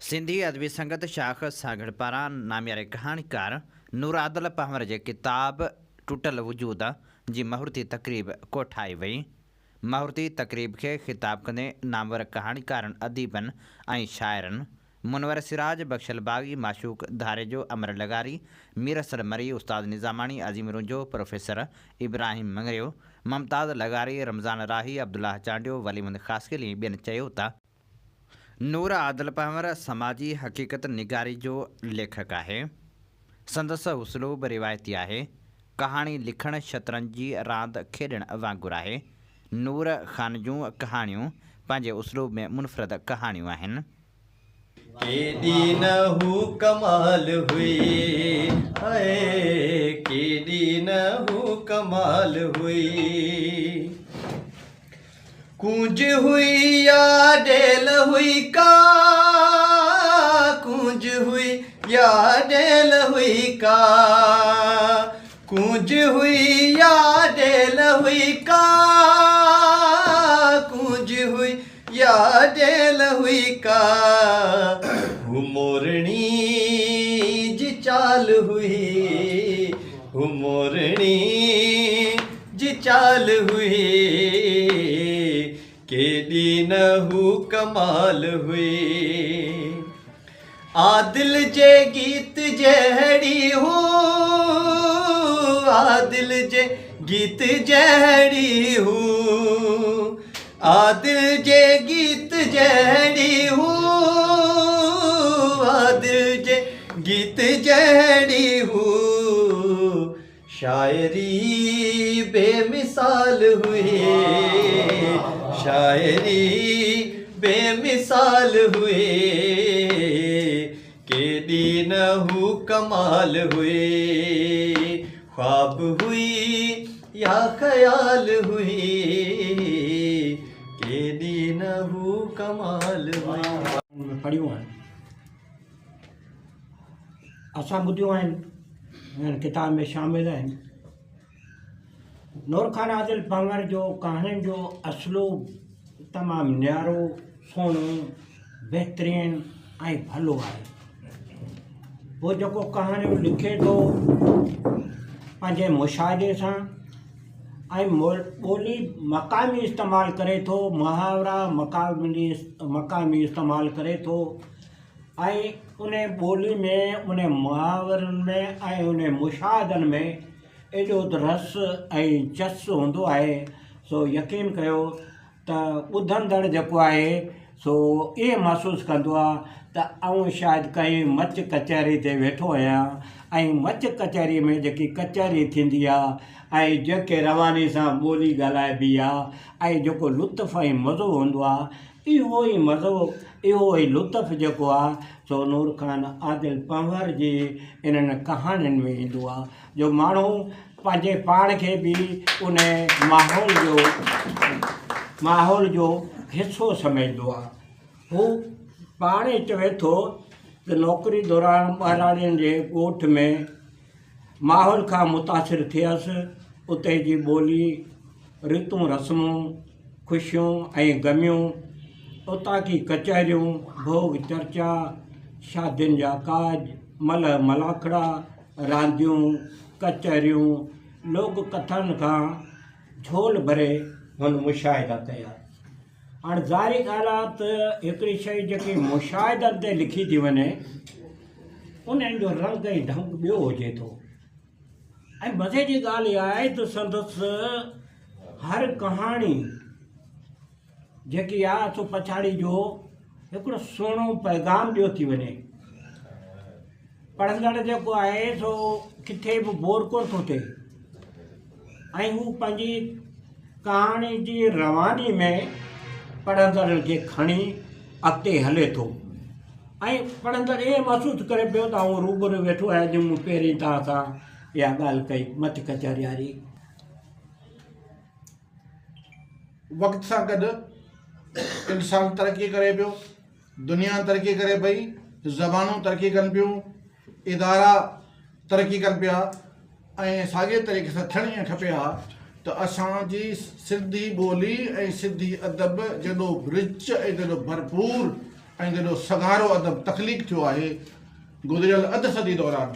سنڌي ادبي سنگت شاخ سانگهڙ پاران نامياري ڪهاڻيڪار نور عادل پنهور جي ڪتاب ٽٽل وجود جي مهورتي تقريب ڪوٺائي وئي. مهورتي تقريب کي خطاب ڪندي نامور ڪهاڻيڪارن، اديبن ۽ شاعرن منور سراج، بخشل باغي، معشوق ڌاريجو، امر لغاري، ميرحسن مري، استاد نظاماڻي، عظيم رونجهو، پروفيسر ابراهيم مڱريو، ممتاز لغاري، رمضان راهي، عبدالله چانڊيو، ولي محمد خاصخيلي ۽ ٻين چيو ته، نور عادل پنهور سماجي حقيقت نگاري جو ليکڪ آهي. سندس اسلوب روايتي آهي. ڪهاڻي لکڻ شطرنج جي راند کيڏڻ وانگر آهي. نور خان جون ڪهاڻيون پنهنجي اسلوب ۾ منفرد ڪهاڻيون آهن. ڪيڏي نه هو ڪمال هئي هاء ڪيڏي نه هو ڪمال هئي. ڪونج هئي يا ڊيل هئي ڪا ڪونج هئي يا ڊيل هئي ڪا ڪونج هئي يا ڊيل هئي ڪا ڪونج هئي يا ڊيل هئي ڪا هو مورڻي جي چال هئي هو مورڻي جي چال هئي، ڪيڏي نه هو ڪمال هئي. عادل جي گيت جهڙي هو، عادل جي گيت جهڙي هو، عادل جي گيت جهڙي هو، عادل جي گيت جهڙي هو. شاعري بي مثال هئي شاعري بي مثال هئي ڪيڏي نه هو ڪمال هئي خواب هئي يا خيال هئي ڪيڏي نه هو ڪمال هئي. ۾ پڙهيون آهن. اسان ٻڌيون آهن هن ڪتاب ۾ شامل آهن نور خان عادل پنهور جو ڪهاڻين جو اسلوب تمام نيارو سهڻو بهترين ۽ ڀلو آهي هو جيڪو ڪهاڻيون لکي ٿو پنهنجي مشاهدي سان ۽ ٻولي مقامي استعمال ڪري ٿو محاورا مقامي مقامي استعمال ڪري ٿو ۽ ان ٻولي ۾ ان محاورن ۾ ۽ ان مشاهدن ۾ ايڏو ته رس ۽ چس هوندو آهي سو يقين ڪيو ته ٻڌندڙ جيڪو آهي سو ائين محسوس ڪندو آهي ته آئون شايد ڪنهن مچ ڪچهري تي ويٺو آهيان ۽ مچ ڪچهري ۾ جيڪي ڪچهري ٿيندي آهي ۽ جيڪي رواني سان ٻولي ڳالهائبي آهي ۽ جيڪو لطف ۽ مزو هوندو آهي اهو ئي مزو، اهو ئي لطف جيڪو آ سو نور خان عادل پنهور جي انهن ڪهاڻين ۾ ايندو آ جو ماڻهو پنهنجي پاڻ کي به ان ماحول جو ماحول جو حصو سمجهندو آ. هو پاڻ ئي چوي ٿو ته نوڪري دوران ٻهراڙين جي ڳوٺ ۾ ماحول کان متاثر ٿيس، اتي جي ٻولي، ريتون رسمون، خوشيون ۽ غميون، اتان ڪي ڪچهريون، ڀوڳ چرچا، شادين جا ڪاڄ، ملهه ملاکڙا، رانديون، ڪچهريون، لوڪ ڪٿائن کان جهول ڀري هن مشاهدا ڪيا. هاڻ ظاهري ڳالهه آهي ته هڪڙي شيء جيڪي مشاهدن تي لکي ٿي وڃي انهن جو رنگ ۽ ڍنگ ٻيو هجي ٿو ۽ مزي جي ڳالهه اها آهي ته سندس هر ڪهاڻي جيڪي آهي سو پڇاڙي جو هڪڙو سهڻو پيغام ڏيو ٿي وڃي پڙهندڙ جيڪو آهي سو ڪٿي به بور ڪونه ٿو ٿئي ۽ هو پنهنجي ڪهاڻي جي رواني ۾ پڙهندڙن کي کڻي اڳتي هلي ٿو ۽ پڙهندڙ ائين محسوس ڪري پيو ته آئون روبرو ويٺو آهيان جيئن مون پهرين توهان سان اها ڳالهه ڪئي مٿ ڪچهري واري. وقت سان گڏ انسان ترقي ڪري پيو دنيا ترقي ڪري پئي، زبانون ترقي ڪن پيون، ادارا ترقي ڪن پيا ۽ ساڳئي طريقي سان ٿيڻ ائين کپي ها ته اسان جي سنڌي ٻولي ۽ سنڌي ادب جيڏو رچ ۽ جيڏو ڀرپور ۽ جيڏو سگهارو ادب تخليق ٿيو آهي گذريل اڌ صدي دوران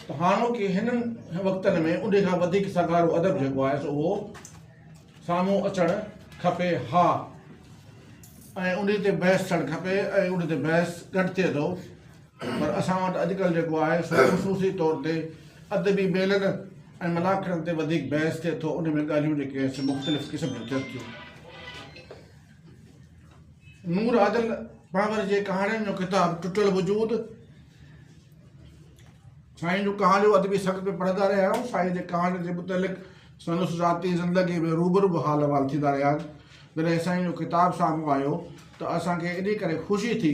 ته هاڻوڪي هنن وقتن ۾ ان کان وڌيڪ سگهارو ادب جيڪو آهي سو اهو سامهون اچڻ کپي ها ۽ ان تي بحث ٿيڻ کپي ۽ ان تي بحث گهٽ ٿئي ٿو پر اسان وٽ اڄڪلهه جيڪو آهي سو خصوصي طور تي ادبي ميلن ۽ ملاکڙن تي وڌيڪ بحث ٿئي ٿو ان ۾ ڳالهيون جيڪي آهن سي مختلف قسم جون ٿين ٿيون. نور عادل پنهور جي ڪهاڻين جو ڪتاب ٽٽل وجود سائين جون ڪهاڻيون ادبي سنگت ۾ پڙهندا رهيا آهيون سائين جي ڪهاڻين جي متعلق سندس ذاتي زندگي ۾ روبرو به حال احوال ٿيندا رهيا آهن جڏهن سائين جو ڪتاب سامهون آيو ته اسان کي انهي ڪري خوشي ٿي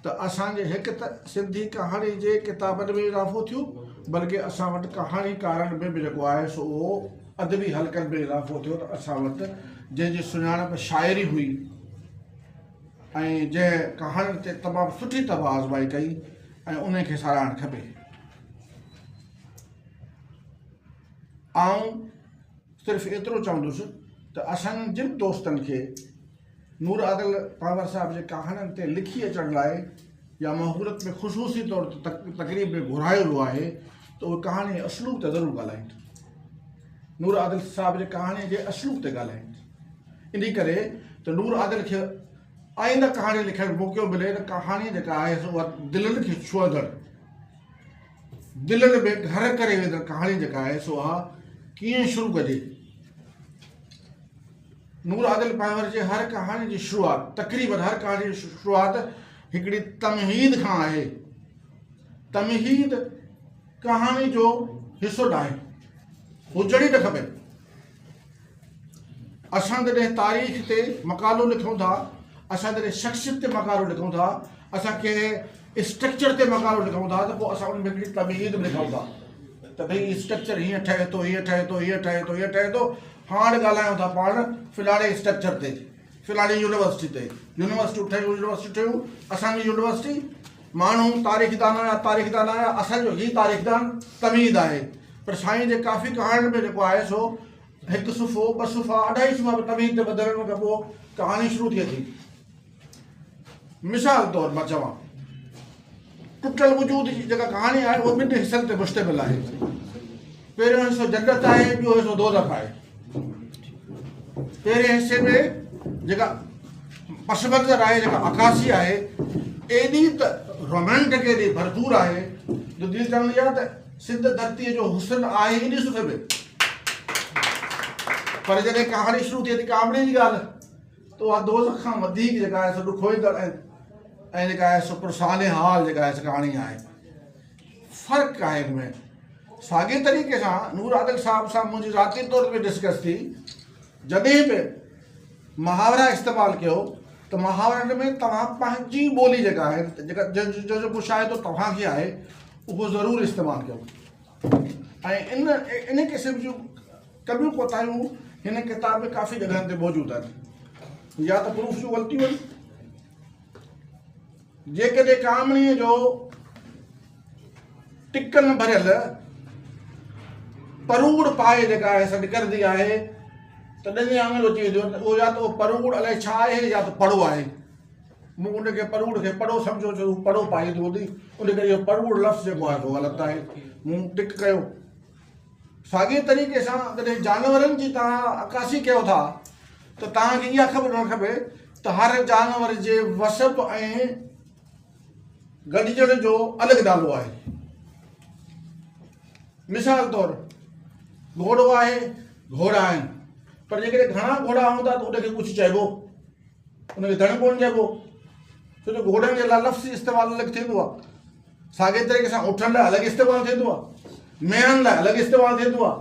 ته اسان جي هڪ ته سنڌي ڪهاڻي جي ڪتابن ۾ اضافو ٿيو بلڪه اسان وٽ ڪهاڻيڪارن ۾ به جيڪو آهي سو اهو ادبي حلقن ۾ اضافو ٿيو ته اسان وٽ جنهن جي سڃاڻپ شاعري هئي ۽ جنهن ڪهاڻين تي تمام سٺي طبع آزمائي ڪئي ۽ ان کي ساراهڻ کپي. آئون صرف ايترو چوندس ته اسان جن دوستن کي نور عادل پنهور صاحب جي ڪهاڻين تي لکي اچڻ لاء يا مهورت ۾ خصوصي طور تي تقريب ۾ گهرايو ويو آهي ته اهي ڪهاڻي جي اسلوب تي ضرور ڳالهائين. نور عادل صاحب جي ڪهاڻي جي اسلوب تي ڳالهائين. انهي ڪري ته نور عادل کي آئنده ڪهاڻي لکڻ جو موقعو ملي ته ڪهاڻي جيڪا آهي سو اها دلن کي ڇهندڙ، دلن ۾ گهر ڪري ويندڙ ڪهاڻي جيڪا آهي سو اها ڪيئن شروع ڪجي. نور عادل پنهور جي هر ڪهاڻي جي شروعات تقريبن هر ڪهاڻي جي شروعات هڪڙي تمهيد کان آهي. تمهيد ڪهاڻي جو حصو ناهي، هجڻ ئي نه کپي. اسان جڏهن تاريخ تي مقالو لکون ٿا، اسان جڏهن شخصيت تي مقالو لکون ٿا، اسان ڪنهن اسٽرڪچر تي مقالو لکون ٿا ته پوء اسان ان ۾ هڪڙي تمهيد به لکون ٿا ته ڀئي اسٽرڪچر هيئن ٺهي ٿو، هيئن ٺهي ٿو، هيئن ٺهي ٿو، هيئن ٺهي ٿو. هاڻ ڳالهايون ٿا پاڻ فلاڻي اسٽرڪچر تي، فلاڻي يونيورسٽي تي، يونيورسٽيون ٺهيون، يونيورسٽيون ٺهيون، اسان جي يونيورسٽي ماڻهو تاريخدان آيا، تاريخدان آيا، اسان جو هي تاريخدان تمهيد آهي پر سائين جي ڪافي ڪهاڻين ۾ جيڪو آهي سو هڪ صفحو، ٻه صفحا، اڍائي صفحا به تمهيد تي ٻڌل ان کان پوء ڪهاڻي شروع ٿئي ٿي. مثال طور مان چوان ٽٽل وجود جي جيڪا ڪهاڻي آهي اها ٻن حصن تي مشتمل آهي. پهريون حصو جنت آهي، ٻيو حصو دوزخ آهي. پهرين حصي ۾ جيڪا پس منظر آهي، جيڪا عڪاسي آهي، ايڏي ته رومانٽڪ ايڏي ڀرپور آهي جو دل چوندي آهي ته سنڌ ڌرتيء جو حسن آهي ئي انهي صفحي ۾. پر جڏهن ڪهاڻي شروع ٿئي ٿي ڪامڙي جي ڳالهه ته اها دوزخ کان وڌيڪ جيڪا آهي سو ڏکوئيندڙ ۽ جيڪا آهي سو پرسان حال جيڪا آهي سو ڪهاڻي آهي. فرق آهي ان ۾. ساڳئي طريقي سان نور عادل صاحب سان منهنجي ذاتي طور تي ڊسڪس ٿي، جڏهن به محاورا استعمال ڪيو ته محاورن ۾ توهان پنهنجي ٻولي جيڪا آهي جيڪا جنهن جو مشاهدو توهان کي آهي اهو ضرور استعمال ڪيو ۽ ان ان قسم جون ڪميون ڪوتاهيون هن ڪتاب ۾ ڪافي جڳهن تي موجود آهن يا ته پروف جون غلطيون آهن. جيڪڏهن ڪامڻيء جو ٽڪن ڀريل پروڙ پائي جيڪا آهي سا نڪرندي آهي ته ڏني آڱر اچي ويندو آهي اهو يا ته اهو پروڙ الائي ڇا آهي يا ته پڙو آهي. مون ان کي پروڙ کي پڙو سمجهيو ڇو هو پڙو پائيندو هوندي ان ڪري اهو پروڙ لفظ جيڪو آهي سو غلط آهي. مون ٽڪ ڪيو. ساڳئي طريقي سان جڏهن جانورن جي توهان عڪاسي ڪيو ٿا ته توهان کي اها خبر هئڻ کپي ته هر جانور جي وسب ۽ گڏجڻ جو الڳ نالو آهي. مثال طور گهوڙو آهي، گهوڙا آهن پر جيڪڏهن گهڻا گهوڙا هوندا ته ان کي ڪجهه چئبو، ان کي ڌڻ ڪونه چئبو، ڇو جو گهوڙن جي لاء لفظ استعمال الڳ ٿيندو آهي. ساڳئي طريقي سان اٺن لاء الڳ استعمال ٿيندو آهي، مينهن لاء الڳ استعمال ٿيندو آهي،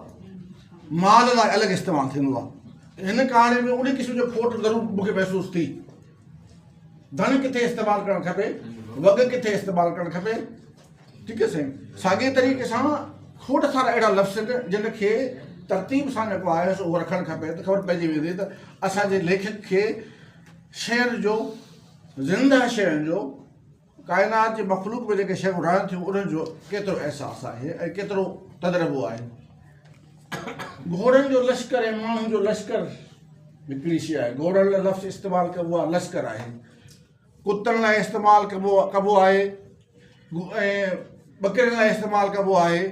مال لاء الڳ استعمال ٿيندو آهي. هن ڪهاڻي ۾ انهي قسم جو کوٽ ضرور مون کي محسوس ٿي. ڌڻ ڪٿي استعمال ڪرڻ کپي، وڳ ڪٿي استعمال ڪرڻ کپي. ٺيڪ آهي سائين. ساڳئي طريقي سان کوٽ سارا اهڙا لفظ آهن جن کي ترتيب سان جيڪو آهي سو اهو رکڻ کپي ته خبر پئجي ويندي ته اسان جي ليکڪ کي شين جو زنده شين جو ڪائنات جي مخلوق ۾ جيڪي شيون رهن ٿيون انهن جو ڪيترو احساس آهي ۽ ڪيترو تجربو آهي. گهوڙن جو لشڪر ۽ ماڻهن جو لشڪر هڪڙي شيء آهي. گهوڙن لاء لفظ استعمال ڪبو آهي لشڪر آهي. ڪتن لاء استعمال ڪبو ڪبو آهي ۽ ٻڪرين لاء استعمال ڪبو آهي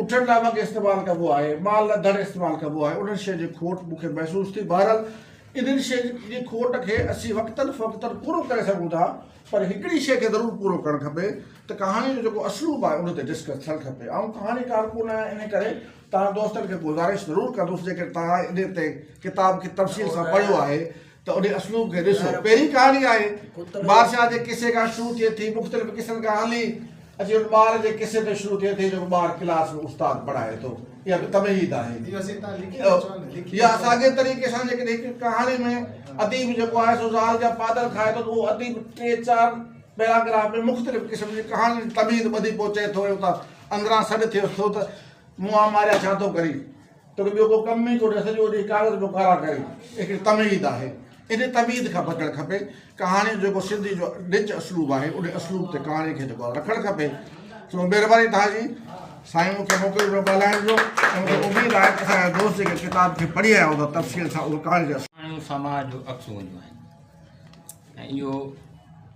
اٺن لاء وڳ استعمال ڪبو آهي مال لاء ڌڙ استعمال ڪبو آهي انهن شين جي کوٽ مون کي محسوس ٿي بهرحال انهن شين جي کوٽ کي اسين وقتن فوقتن پورو ڪري سگهون ٿا پر هڪڙي شيء کي ضرور پورو ڪرڻ کپي ته ڪهاڻي جو جيڪو اسلوب آهي ان تي ڊسڪس ٿيڻ کپي آئون ڪهاڻيڪار ڪونه آهيان ان ڪري توهان دوستن کي گذارش ضرور ڪندس جيڪڏهن توهان ان تي ڪتاب کي تفصيل سان پڙهيو آهي ته انهي اسلوب کي ڏسو. پهرين ڪهاڻي آهي، بادشاهه جي قصي کان شروع ٿئي ٿي، مختلف قصن کان هلي اچي ان ٻار جي قصي تي شروع ٿئي ٿي جيڪو ٻار ڪلاس ۾ استاد پڙهائي ٿو. اها به تمهيد آهي. يا ساڳئي طريقي سان جيڪڏهن هڪ ڪهاڻي ۾ اديب جيڪو آهي سو زال جا پادر کائي ٿو ته اهو اديب ٽي چار پيراگراف ۾ مختلف قسم جي ڪهاڻين جي تمهيد ٻڌي پوء چئي ٿو ۽ اتان اندران سڏ ٿئيس ٿو ته مئا ماريا ڇا ٿو ڪرين؟ توکي ٻيو ڪو ڪم ئي ڪونهي، سڄو ڏينهن ڪاغذ پيو ڪارا ڪرين. هڪڙي تمهيد آهي. انهي تمهيد کان بچڻ کپي. ڪهاڻي جو جيڪو سنڌي جو نج اسلوب آهي، انهي اسلوب تي ڪهاڻي کي جيڪو آهي رکڻ کپي. سو مهرباني توهان جي سائين مون کي موقعو ڏنو ڳالهائڻ جو ۽ مون کي اميد آهي ته اسان جا دوست جيڪي ڪتاب کي پڙهي آيا هوندا تفصيل سان اهي ڪهاڻي جا ڪهاڻيون سماج جو عڪس هونديون آهن ۽ اهو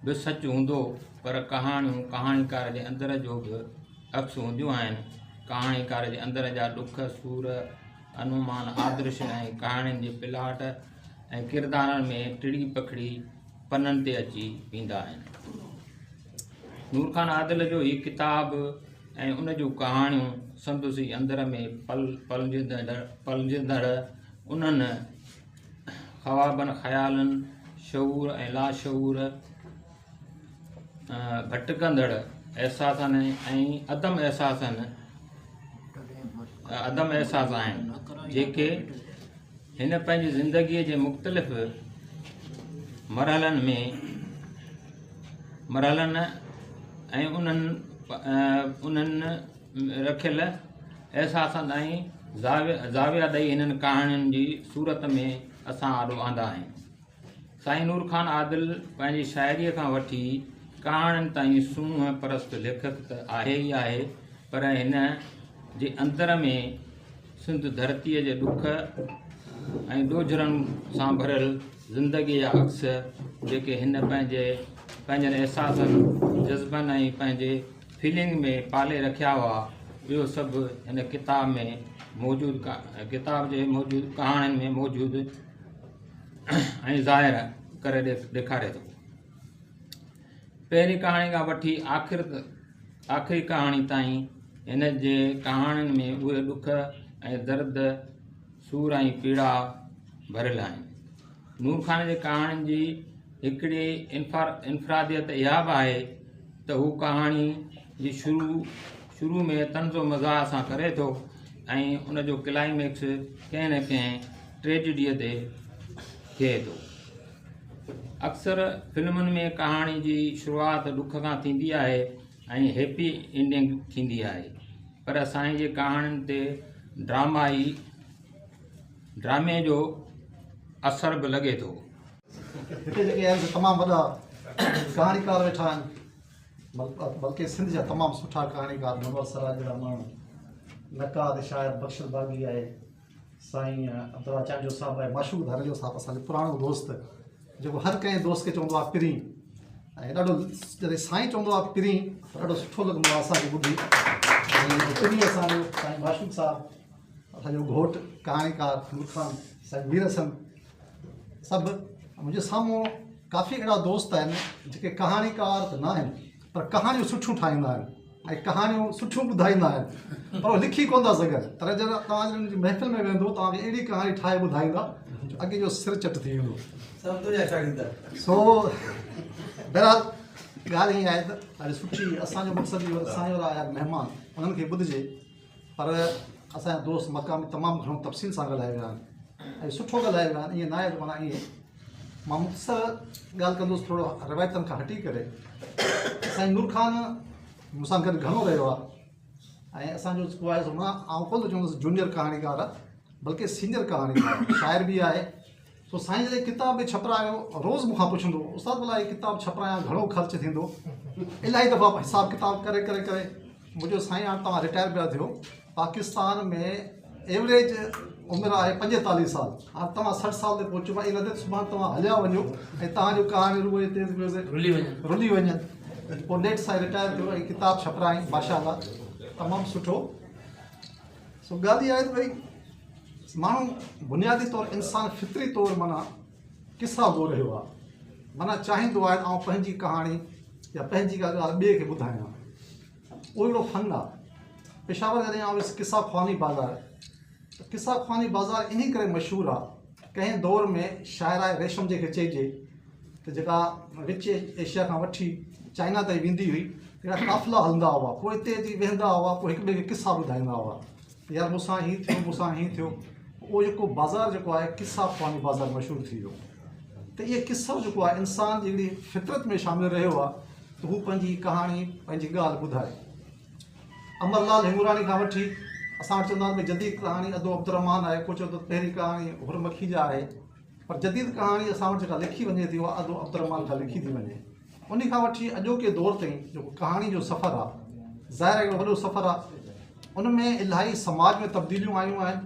به سچ هوندو پر ڪهاڻيون ڪهاڻيڪار جي اندر جو به عڪس هونديون آهن. ڪهاڻيڪار جي اندر جا ڏک، سور، انومان، آدرش ۽ ڪهاڻين جي پلاٽ ۽ ڪردارن ۾ ٽڙي پکڙي پنن تي اچي ويندا آهن. نور خان عادل جو هي ڪتاب ۽ ان جون ڪهاڻيون سندس ئي اندر ۾ پلجندڙ انهن خوابن، خيالن، شعور ۽ لاشعور ڀٽڪندڙ احساسن ۽ عدم احساسن عدم احساس آهن جيڪي هن پنهنجي زندگيء جي مختلف مرحلن ۾ مرحلن ۽ انهن انهن رکيل احساسن ۽ زاويا ڏئي هنن ڪهاڻين جي صورت ۾ اسان آڏو آندا آهن. سائين نور خان عادل پنهنجي شاعريء کان وٺي ڪهاڻين تائين سونهن پرست ليکڪ ته آهي ئي آهي پر هن جي اندر ۾ سنڌ ڌرتيء جي ڏک ۽ ڏوجهرن سان ڀريل زندگيء جا عڪس جيڪي هن پنهنجي پنهنجن احساسن، جذبن ۽ پنهنجي فيلنگ ۾ پالي رکيا هئا اهو سڀ هن ڪتاب ۾ موجود ڪتاب جي موجود ڪهاڻين ۾ موجود ۽ ظاهر ڪري ڏيکاري ٿو. پهرين ڪهاڻي کان وٺي آخر آخري ڪهاڻي تائين هن جي ڪهاڻين ۾ اهي ڏک ۽ درد سور ۽ پيڙا ڀريل آهن. نور خان جي ڪهاڻين جي هڪڙي انفراديت اها به آهي ته هو ڪهاڻي جي شروع شروع ۾ طنز و مزاح سان ڪري ٿو ۽ ان جو ڪلائميڪس ڪنهن نه ڪنهن ٽريجڊيء تي ٿئي ٿو. اڪثر فلمن ۾ ڪهاڻي جي شروعات ڏک کان ٿيندي آهي ۽ هيپي اينڊنگ ٿيندي آهي پر سائين جي ڪهاڻين تي ڊرامائي ڊرامي جو اثر به لڳي ٿو. هتي جيڪي آهن سي تمام وڏا ڪهاڻيڪار ويٺا آهن بلڪه سنڌ جا تمام سٺا ڪهاڻيڪار منور سراج جهڙا ماڻهو نقاد شاعر بخشل باغي آهي سائين عبدالله چانڊيو صاحب آهي معشوق ڌاريجو صاحب اسان جو پراڻو دوست جيڪو هر ڪنهن دوست کي چوندو آهي پرين ۽ ڏاڍو جڏهن سائين چوندو آهي پرين ته ڏاڍو سٺو لڳندو آهي اسان کي ٻڌي ۽ پرين اسان جو سائين معشوق صاحب اسان جو گهوٽ ڪهاڻيڪار نور خان سائين مير حسن سڀ منهنجي سامهون ڪافي اهڙا دوست آهن جيڪي ڪهاڻيڪار ته نه آهن پر ڪهاڻيون سٺيون ٺاهيندا آهن ۽ ڪهاڻيون سٺيون ٻڌائيندا آهن پر اهي لکي ڪونه ٿا سگهن پر جڏهن توهان جڏهن ان جي محفل ۾ ويهندو توهان کي اهڙي ڪهاڻي ٺاهي ٻڌائيندا جو اڳي جو سر چٽ ٿي ويندو سو بهرحال ڳالهه ائين آهي ته ڏاڍي سٺي اسانجو مقصد اهو اسان جا آيا مهمان انهن کي ٻڌجي پر اسان جا دوست مقامي تمام گهڻو تفصيل سان ڳالهائي ويا آهن ۽ سٺو ڳالهائي ويا آهن ائين ناهي ته معنيٰ ائين مان مختصر ڳالهه ڪندس ٿورو روايتن کان هٽي ڪري سائين نور خان مون سان گڏ گهڻو رهيو آهي ۽ اسانجو جيڪو آهي سو مان آئون ڪونه ٿو چوندس جونيئر ڪهاڻيڪار آهي بلڪه سينئر ڪهاڻيڪار شاعر به آهي سو سائين جڏهن ڪتاب به ڇپرايو روز مون کان پڇندو هو استاد ڀلا هي ڪتاب ڇپرايان گهڻو خرچ ٿيندو الاهي دفعا حساب ڪتاب ڪري ڪري ڪري مون چيو سائين هاڻ توهان رٽائر پيا ٿيو پاڪستان ۾ ايوريج عمر آهي 45 سال. هاڻ توهان 60 سال تي پهچو پيا، ائين نه ته سڀاڻ توهان هليا وڃو ۽ توهان جون ڪهاڻيون رڳو تيز رلي وڃن رلي وڃن. پوء نيٺ سائين رٽائر ٿيو ۽ ڪتاب ڇپرايائين، ماشاء الله تمام سٺو. سو ڳالهه اها آهي ته ڀئي ماڻهو بنيادي طور انسان فطري طور معنيٰ قصا گو رهيو آهي، معنيٰ چاهيندو آهي ته آئون پنهنجي ڪهاڻي يا پنهنجي ڪا ڳالهه ٻئي کي ٻڌايان. اهو هڪڙو فن آهي. پشاور جڏهن آئون ويس قصا خواني بازار، ته قصا خواني بازار انهي ڪري مشهور آهي، ڪنهن دور ۾ شاهراهه ريشم جنهن کي چئجي ته جيڪا وچ ايشيا کان وٺي چائنا تائين ويندي هئي، اهڙا قافلا هلندا هئا، پوء اتي اچي ويهندا هئا، پوء هڪ ٻئي کي قصا ٻڌائيندا هئا ته يار مون سان هيئن ٿيو، مون سان هيئن ٿيو. اهو جيڪو بازار جيڪو آهي قصا خواني بازار مشهور ٿي ويو. ته اهي قصو جيڪو آهي انسان جي هڪڙي فطرت ۾ شامل رهيو آهي ته هو پنهنجي ڪهاڻي، پنهنجي ڳالهه ٻڌائي. امر لال هنگوراڻي کان وٺي اسان وٽ چوندا آهن ته جديد ڪهاڻي ادو عبدالرحمان آهي، ڪو چوي ٿو ته پهرين ڪهاڻي حر مکيجا آهي، پر جديد ڪهاڻي اسان وٽ جيڪا لکي وڃي ٿي اها ادو عبدالرحمان کان لکي ٿي وڃي. ان کان وٺي اڄوڪي دور تائين جيڪو ڪهاڻي جو سفر آهي، ظاهر آهي هڪڙو وڏو سفر آهي. ان ۾ الاهي سماج ۾ تبديليون آيون آهن،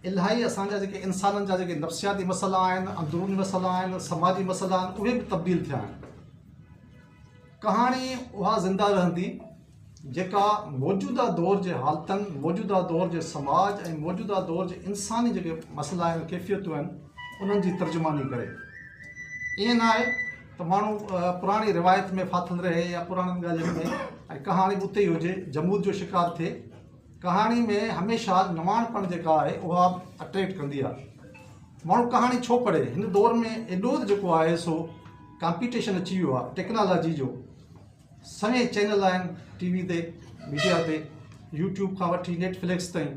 الاهي اسان جا جيڪي انسانن جا جيڪي نفسياتي مسئلا آهن، اندروني مسئلا آهن، سماجي مسئلا آهن، اهي به تبديل ٿيا آهن. ڪهاڻي اها زنده رهندي جيڪا موجوده دور جي حالتن، موجوده دور جي سماج ۽ موجوده دور جي انساني جيڪي مسئلا آهن، ڪيفيتون آهن، انهن جي ترجماني ڪري. ائين نه آهي ته ماڻهو پراڻي روايت ۾ ڦاٿل رهي يا پراڻين ڳالهين ۾ ۽ ڪهاڻي به اتي ئي هجي، جمود جو شڪار ٿئي. ڪهاڻي ۾ هميشه نواڻپڻ جيڪا آهي اها اٽريڪٽ ڪندي آهي. ماڻهو ڪهاڻي ڇو پڙهي؟ هن دور ۾ ايڏو ته جيڪو آهي سو ڪامپيٽيشن اچي ويو آهي ٽيڪنالاجي جو، سوين چينل آهن ٽي وي تي، ميڊيا تي، يوٽيوب کان وٺي نيٽ فلڪس تائين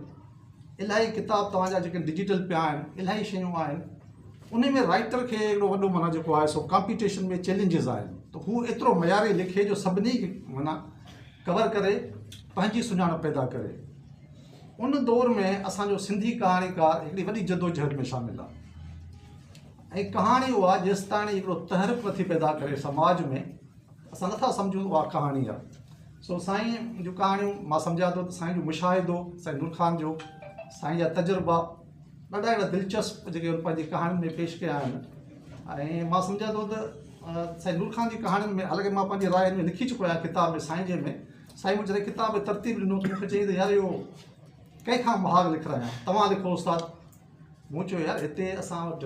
الاهي ڪتاب توهان جا جيڪي ڊجيٽل پيا آهن، الاهي شيون آهن. ان ۾ رائٽر کي هڪڙو وڏو معنيٰ جيڪو آهي سو ڪامپيٽيشن ۾ چئلينجز آهن ته هو ايترو معياري لکي جو سڀني کي معنيٰ ڪور ڪري پنهنجي سڃاڻپ پيدا ڪري. ان دور ۾ اسان جو سنڌي ڪهاڻيڪار هڪڙي وڏي جدوجهد ۾ شامل آهي ۽ ڪهاڻي اها جيستاڻي هڪڙو تحرڪ نٿي پيدا ڪري سماج ۾ اسان نٿا سمجهون اها ڪهاڻي آهي. سو سائين جون ڪهاڻيون مان سمجهان ٿو ته سائين جو مشاهدو، سائين نور خان جو، سائين جا تجربا ڏاڍا اهڙا دلچسپ جيڪي هن پنهنجي ڪهاڻين ۾ پيش ڪيا آهن ۽ مان سمجهان ٿو ته سائين نور خان جي ڪهاڻين ۾ حالانڪه مان پنهنجي راء هن ۾ لکي چڪو آهيان ڪتاب ۾ سائين جي ۾ سائين مون جڏهن ڪتاب ۾ ترتيب ڏنو ته مون کي چيائين ته يار اهو ڪنهن کان مهاڳ لکرايان، توهان لکو استاد. مون چيو يار هتي اسان وٽ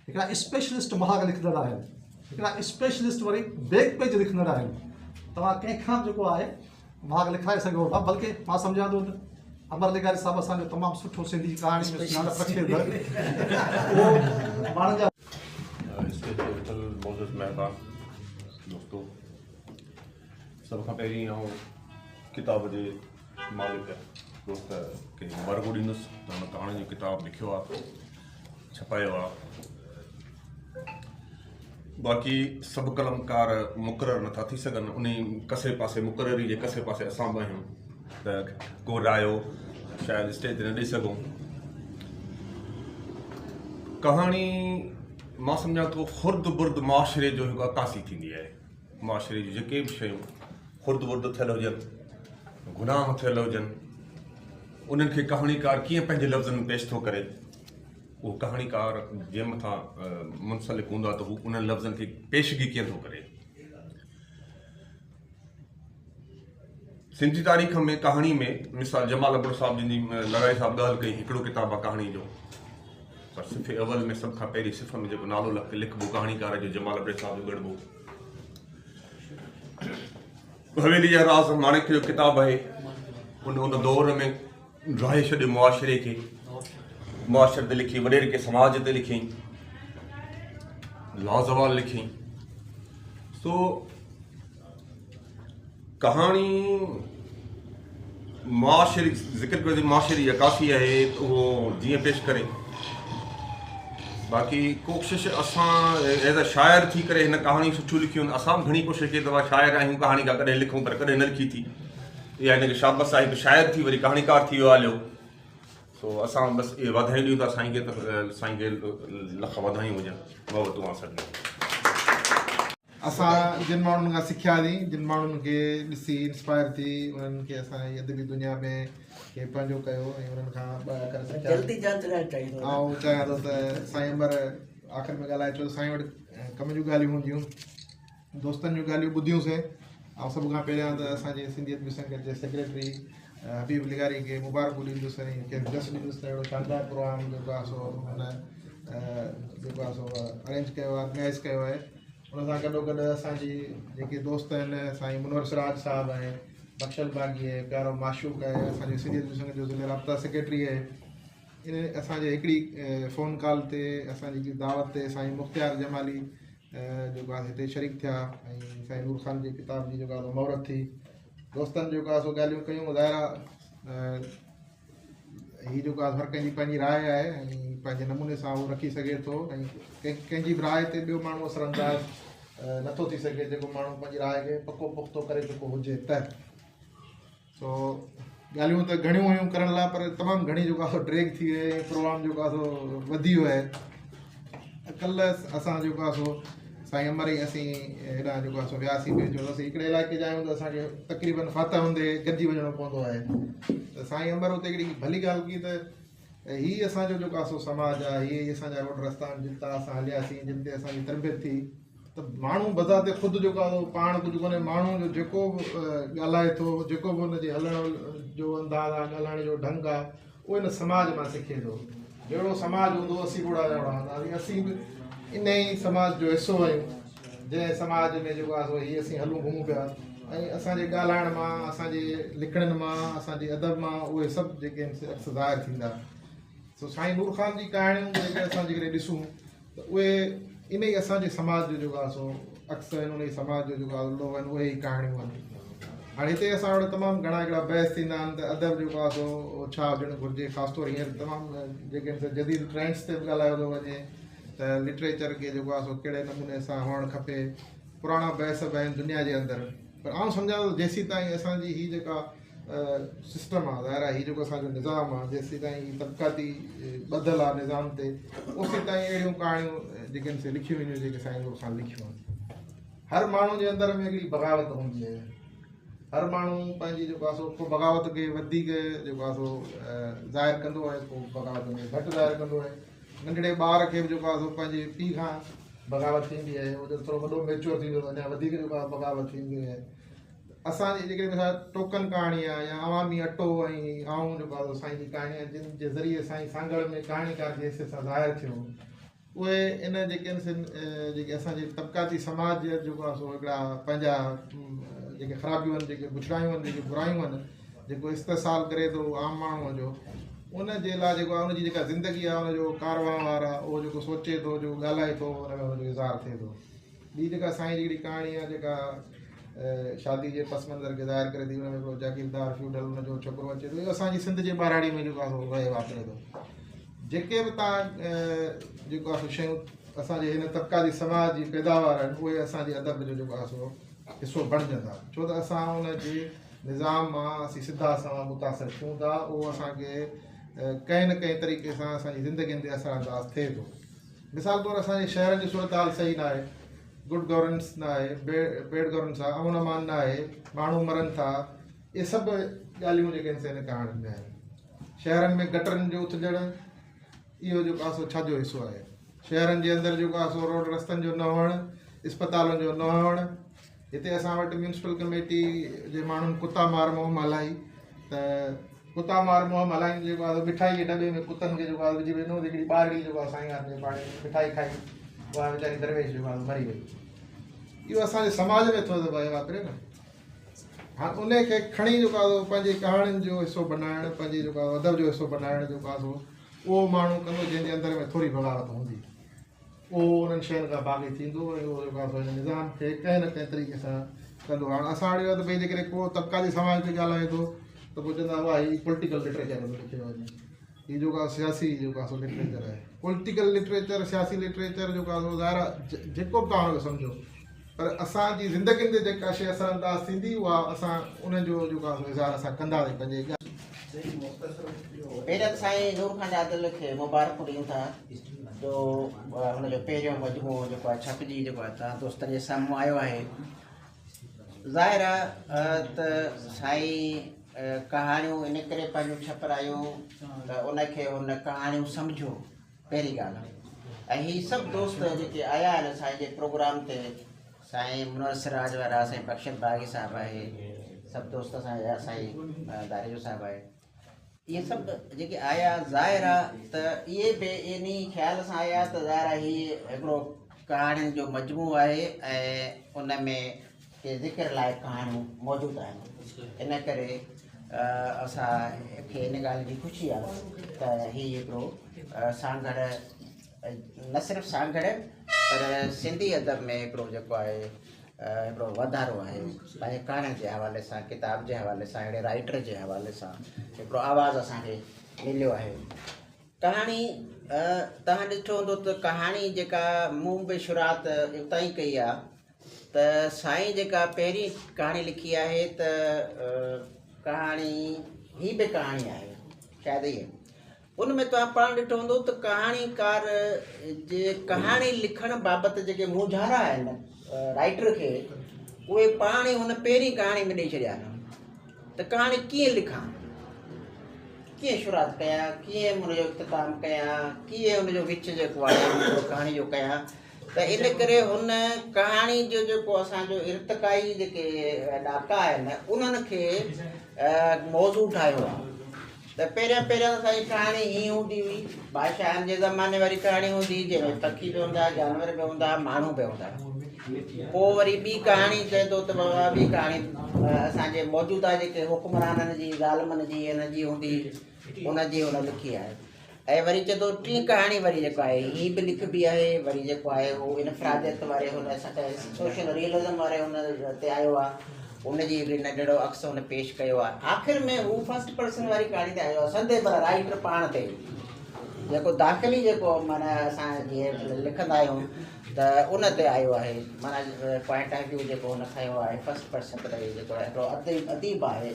هڪڙا اسپيشلسٽ مهاڳ لکندڙ آهن، هڪڙا اسپيشلسٽ وري بيڪ پيج لکندڙ آهن، توهان ڪنهن کان به جيڪو آهي مهاڳ لکرائي سگهو ٿا. بلڪه مان سمجهان ٿو ته امر لغاري صاحب اسان جو تمام سٺو سنڌي ڪهاڻي ۾ سڃاڻپ رکي ٿو، اهو ماڻهن جا اسٽيج تي ويٺل معزز مهمان دوستو، سڀ کان پهرين آئون ڪتاب جي مالڪ دوست کي مبارڪون ڏيندس ته هن ڪهاڻين جو ڪتاب لکيو آهي، ڇپايو آهي. باقي سڀ قلمڪار مقرر نٿا ٿي سگهن، انهي ڪسي پاسي مقرري جي ڪسي پاسي اسان به آهيون ته ڪو رايو شايد اسٽيج تي نه ڏئي سگهون. ڪهاڻي مان سمجهان ٿو خرد برد معاشري جو هڪ عڪاسي ٿيندي آهي. معاشري جون جيڪي به شيون خرد برد ٿيل هجن، گناهه ٿيل هجن، انهن کي ڪهاڻيڪار ڪيئن پنهنجي لفظن ۾ پيش ٿو ڪري، اهو ڪهاڻيڪار جي مٿان منسلڪ هوندو آهي ته هو انهن لفظن کي پيشگي ڪيئن ٿو ڪري. سنڌي تاريخ ۾ ڪهاڻي ۾ مثال جمال ابڙو صاحب جن جي لغاري صاحب ڳالهه ڪئي، هڪڙو ڪتاب آهي ڪهاڻي جو، پر صفحي اول ۾ سڀ کان پهرين صفحي ۾ جيڪو نالو لکبو ڪهاڻيڪار جو جمال ابڙي صاحب جو ڳڻبو. حويلي جا راز ماڻڪ جو ڪتاب آهي، ان ان دور ۾ ڊاهي ڇڏيو معاشري کي، معاشري تي لکي، وڏيرڪي سماج تي لکيائين، لازوال لکيائين. سو ڪهاڻي معاشري ذڪر ڪيو معاشري جي عڪاسي آهي ته اهو جيئن پيش ڪري. باقي ڪوشش اسان ايز اي شاعر ٿي ڪري هن ڪهاڻيون سٺيون لکيون آهن. اسان به گهڻي ڪوشش ڪئي ته شاعر آهيون ڪهاڻي ڪا ڪڏهن لکون پر ڪڏهن نه لکي ٿي. اها هن کي شابس آهي هڪ شاعر ٿي وري ڪهاڻيڪار ٿي ويو هليو. سو اسان بس اهي واڌايون ڏيون ٿا سائين کي ته سائين کي لک واڌايون هجن. محبتون آ سڀني. اسان جن ماڻهن کان سکياسين، جن ماڻهن کي ڏسي انسپائر ٿي انهن کي اسان هي ادبي دنيا ۾ کي پنهنجو ڪيو ۽ انهن کان ٻه اکر سکياسين. آئون چاهيان ٿو ته سائين امر آخر ۾ ڳالهائي ڇو ته سائين وٽ ڪم جون ڳالهيون هونديون. دوستن جون ڳالهيون ٻڌيون سين. آئون سڀ کان پهريان ته اسان جي سنڌي ادبي سنگت جي سيڪريٽري حبيب لغاري کي مبارڪون ڏيندس ۽ کيس جس ڏيندس ته اهڙو شاندار پروگرام جيڪو آهي سو هن جيڪو آهي سو ارينج ڪيو آهي آرگنائز ڪيو آهي. ان سان گڏو گڏ اسان جي جيڪي دوست آهن سائين منور سراج صاحب ۽ بخشل باغي آهي، پيارو معشوق آهي، اسان جي سنڌي ادبي سنگت جو ضلعي رابطا سيڪريٽري آهي. ان اسان جي هڪڙي فون ڪال تي اسان جي دعوت تي سائين مختيار جمالي جيڪو آهي هتي شريڪ ٿيا ۽ سائين نور خان جي ڪتاب جي جيڪو آهي مهورت ٿي. دوستن جيڪو آهي سو ڳالهيون ڪيون. ظاهر آهي هي جيڪو آهي هر ڪنهن جي پنهنجي راء آهي ۽ پنهنجي نموني سان هو رکي سگهي ٿو ۽ ڪنهن جي به راء تي ٻيو ماڻهو اثر انداز نٿو ٿي سگهي جيڪو ماڻهو پنهنجي راء کي پڪو پختو ڪري چڪو هجي ته. سو ڳالهيون ته گهڻيون هيون ڪرڻ لاء پر تمام گهڻي جيڪو آهي سو ڊريگ ٿي وئي ۽ پروگرام جيڪو آهي سو وڌي ويو آهي. ڪلهه اسان جيڪو آهي سو سائين امر ۽ اسين هيڏانهن جيڪو آهي سو وياسين پئي جو اسين هڪڙي علائقي جا آهيون ته اسان کي تقريبن فاتح هوندي گڏجي وڃڻو پوندو آهي ته سائين امر اتي هڪڙي ڀلي ڳالهه ڪئي ته هي اسان جو جيڪو آهي سو سماج آهي، هي اسان جا روڊ رستا آهن جن تان اسان هلياسين، جن تي اسان جي تربيت ٿي ته ماڻهو بذات خود جيڪو آهي سو پاڻ ڪجهه ڪونهي، ماڻهو جو جيڪو به ڳالهائي ٿو، جيڪو به ان جي هلڻ جو انداز آهي، ڳالهائڻ جو ڍنگ آهي، اهو ان سماج مان سکي ٿو. جهڙو سماج هوندو اسين به اوڙا جا اوڙا هونداسين. اسين به ان ئي سماج جو حصو آهيون، جنهن سماج ۾ جيڪو آهي سو هي اسين هلون گهمون پيا ۽ اسان جي ڳالهائڻ مان، اسان جي لکڻين مان، اسان جي ادب مان اهي سڀ جيڪي آهن سي عڪس ظاهر ٿيندا. سو سائين نور خان جي ڪهاڻيون جيڪڏهن اسان جيڪڏهن ڏسون ته اهي ان ئي اسان جي سماج جو جيڪو آهي سو عڪس آهن، ان ئي سماج جو جيڪو آهي لوهه آهن، اهي ئي ڪهاڻيون آهن. هاڻي هتي اسان وٽ تمام گهڻا هڪڙا بحث ٿيندا آهن ته ادب جيڪو آهي سو ڇا هجڻ گهرجي، خاص طور هينئر تمام جيڪي آهن سي جديد ٽرينڊس تي به ڳالهايو ٿو وڃي ته لٽريچر کي جيڪو آهي سو ڪهڙي نموني سان هئڻ کپي. پراڻا بحث به آهن دنيا جي اندر، پر آئون سمجهان ٿو جيسين تائين اسان جي هي جيڪا سسٽم آهي، ظاهر آهي هي جيڪو اسان جو نظام آهي، جيسين تائين هي طبقاتي ٻڌل آهي نظام تي، اوسين تائين اهڙيون ڪهاڻيون جيڪي آهن سي لکيون وينديون جيڪي سائين نور خان لکيون آهن. هر ماڻهو جي اندر ۾ هڪڙي بغاوت هوندي آهي، هر ماڻهو پنهنجي جيڪو آهي سو ڪو بغاوت کي وڌيڪ جيڪو آهي سو ظاهر ڪندو آهي، ڪو بغاوت ۾ گهٽ ظاهر ڪندو آهي. ننڍڙي ٻار کي به جيڪو آهي سو پنهنجي پيء کان بغاوت ٿيندي آهي، هو جڏهن ٿورو وڏو ميچوئر ٿيندو ته اڃا وڌيڪ جيڪو آهي بغاوت ٿيندي آهي. اسان جي جيڪڏهن مثال ٽوڪن ڪهاڻي آهي يا عوامي اٽو ۽ آئون جيڪو آهي سائين جي ڪهاڻي آهي، جن جي ذريعي سائين سانگهڙ ۾ ڪهاڻيڪار جي حيثيت سان ظاهر ٿيو، اهي ان جيڪي آهن سي جيڪي اسان جي طبقاتي سماج جا جيڪو آهي سو هڪڙا پنهنجا جيڪي خرابيون آهن، جيڪي بڇڙايون آهن، جيڪي برايون آهن، جيڪو استحصال ڪري ٿو عام ماڻهوء جو، ان جي لاء جيڪو آهي ان جي جيڪا زندگي آهي ان جو ڪار وهنوار آهي، اهو جيڪو سوچي ٿو، جيڪو ڳالهائي ٿو، ان ۾ ان جو اظهار ٿئي ٿو. ٻي جيڪا سائين جي هڪڙي ڪهاڻي آهي جيڪا شادي جي پس منظر کي ظاهر ڪري ٿي، ان ۾ هڪڙو جاگيردار فيوڊل ان جو ڇوڪرو اچي ٿو. اهو اسان جي سنڌ جي ٻهراڙي ۾ جيڪو آهي سو وهي واپري ٿو. جيڪي به توهان جيڪو آهي سو شيون اسان جي هن طبقاتي سماج جي پيداوار آهن، اهي اسان جي ادب جو جيڪو آهي سو حصو بڻجن ٿا، ڇو ته اسان ان جي نظام مان اسين سڌا سنوان متاثر ٿيون ٿا. اهو اسان کي ڪنهن نه ڪنهن طريقي سان اسان جي زندگين تي اثر انداز ٿئي ٿو. مثال طور اسان جي شهرن جي صورتحال صحيح نه آهي، گڊ گورننس نه آهي، بيڊ گورننس آهي، امن امان نه آهي، ماڻهو مرن ٿا، اهي سڀ ڳالهيون جيڪي آهن سي هن ڪهاڻين ۾ آهن. شهرن ۾ گٽرن جو اٿجڻ اهو جيڪو آهي سو ڇا جو حصو آهي؟ شهرن جي اندر جيڪو آهي سو روڊ رستن جو نه هئڻ، اسپتالن جو نه هئڻ. هتي اسان وٽ ميونسپل ڪميٽي جي ماڻهن ڪتا مار مهم هلائي ته ڪتا مار مهم هلائيندي جيڪو آهي مٺائي جي ڊٻي ۾ ڪتن کي جيڪو آهي وجهي ڏنو ته هڪڙي ٻارڙي جيڪو آهي سائين وارن جي پاڙي ۾ مٺائي کائي اها ويچاري درويش جيڪو آهي مري وئي. اهو اسان جي سماج ۾ ٿو ته وهي واپري نه. هاڻ ان کي کڻي جيڪو آهي پنهنجي ڪهاڻين جو حصو بنائڻ، پنهنجي جيڪو آهي ادب جو حصو بنائڻ جيڪو آهي سو اهو ماڻهو ڪندو جنهن جي اندر ۾ ٿوري بغاوت هوندي، اهو انهن شين کان باغي ٿيندو ۽ اهو جيڪو آهي سو هن نظام کي ڪنهن نه ڪنهن طريقي سان ڪندو. هاڻ اسان وٽ اهو آهي ته ڀئي جيڪڏهن ڪو طبقاتي سماج تي ڳالهائي ٿو ته پوء چوندا اها هي پوليٽيڪل لٽريچر ٿو لکيو وڃي، هي جيڪو آهي سياسي جيڪو آهي سو لٽريچر آهي. پوليٽيڪل لٽريچر، سياسي لٽريچر جيڪو آهي سو ظاهر آهي جيڪو به توهان ان کي سمجهو، پر اسان جي زندگين تي جيڪا شيء اثر انداز ٿيندي اها اسان ان جو جيڪو آهي سو اظهار اسان ڪنداسين پنهنجي. پهريان ته سائين نور خان عادل کي مبارڪون ڏيون ٿا. جو هن جو پهريون مجموعو جيڪو آهي ڇپجي جيڪو آهي توهان دوستن جي سامهون آيو آهي. ظاهر آهي ته سائين ڪهاڻيون ان ڪري پنهنجون ڇپرايون ته ان کي هن ڪهاڻيون سمجهيو پهرين ڳالهه ۽ هي سڀ دوست جيڪي آيا آهن سائين جي پروگرام تي سائين منور سراج وارا سائين بخشل باغي صاحب آهي سڀ دوست اسان جا سائين ڌاريجو صاحب آهي اهي سڀ جيڪي آيا ظاهر آ ته اهي به انهي خيال سان آيا ته ظاهر آ هي هڪڙو ڪهاڻين جو مجموعو آهي ۽ ان ۾ ڪي ذڪر لائق ڪهاڻيون موجود آهن ان ڪري اسان کي ان ڳالهه جي خوشي آ ته هي هڪڙو سانگهڙ نه صرف سانگهڙ پر سنڌي ادب ۾ هڪڙو جيڪو آهي هڪڙو واڌارو آهي پنهنجي ڪهاڻين جي حوالي سان ڪتاب جي حوالي سان اهڙي رائيٽر جي حوالي سان هڪڙو آواز اسان کي مليو آهي ڪهاڻي توهان ڏٺو هوندو ته ڪهاڻي جيڪا مون به شروعات اتان ئي ڪئي آهي ته سائين جيڪا پهرين ڪهاڻي لکي آهي ته ڪهاڻي هي به ڪهاڻي آهي شايد هي ان ۾ توهان پاڻ ڏٺو هوندو ته ڪهاڻيڪار جي ڪهاڻي لکڻ بابت جيڪي مونجهارا آهن رائيٽر کي اهي پاڻ ئي هن پهرين ڪهاڻي ۾ ڏئي ڇڏيا آهن ته ڪهاڻي ڪيئن لکان ڪيئن شروعات ڪيان ڪيئن ان جو اختتام ڪيان ڪيئن ان جو وچ جيڪو آهي ڪهاڻي جو ڪيان ته ان ڪري هن ڪهاڻي جو جيڪو اسان جو ارتقائي جيڪي ڏاڪا آهن انهن کي موضوع ٺاهيو آهي ته پهريان پهريان ته سائين ڪهاڻي هيئن هوندي هئي، بادشاهن جي زماني واري ڪهاڻي هوندي هئي، جنهن ۾ پکي به هوندا، جانور به هوندا، ماڻهو به هوندا. پوء وري ٻي ڪهاڻي چئي ٿو ته بابا ٻي ڪهاڻي اسان جي موجوده جيڪي حڪمرانن جي، ظالمن جي، هن جي هوندي، ان جي هن لکي آهي. ۽ وري چئي ٿو ٽين ڪهاڻي وري جيڪو آهي هي به لکبي آهي، وري جيڪو آهي هو انفراديت واري هن سوشل ريئلزم واري هن تي آيو آهي. ان جي هڪڙي ننڍڙو عڪس هن پيش ڪيو آهي. آخر ۾ هو فرسٽ پرسن واري ڪهاڻي تي آيو آهي سندي پر رائيٽر پاڻ تي جيڪو داخلي جيڪو معنيٰ اسان جيئن لکندا آهيون ته ان تي آيو آهي معنيٰ پوائنٽ آف ويو جيڪو هن کنيو آهي فرسٽ پرسن تي جيڪو هڪڙو اديب آهي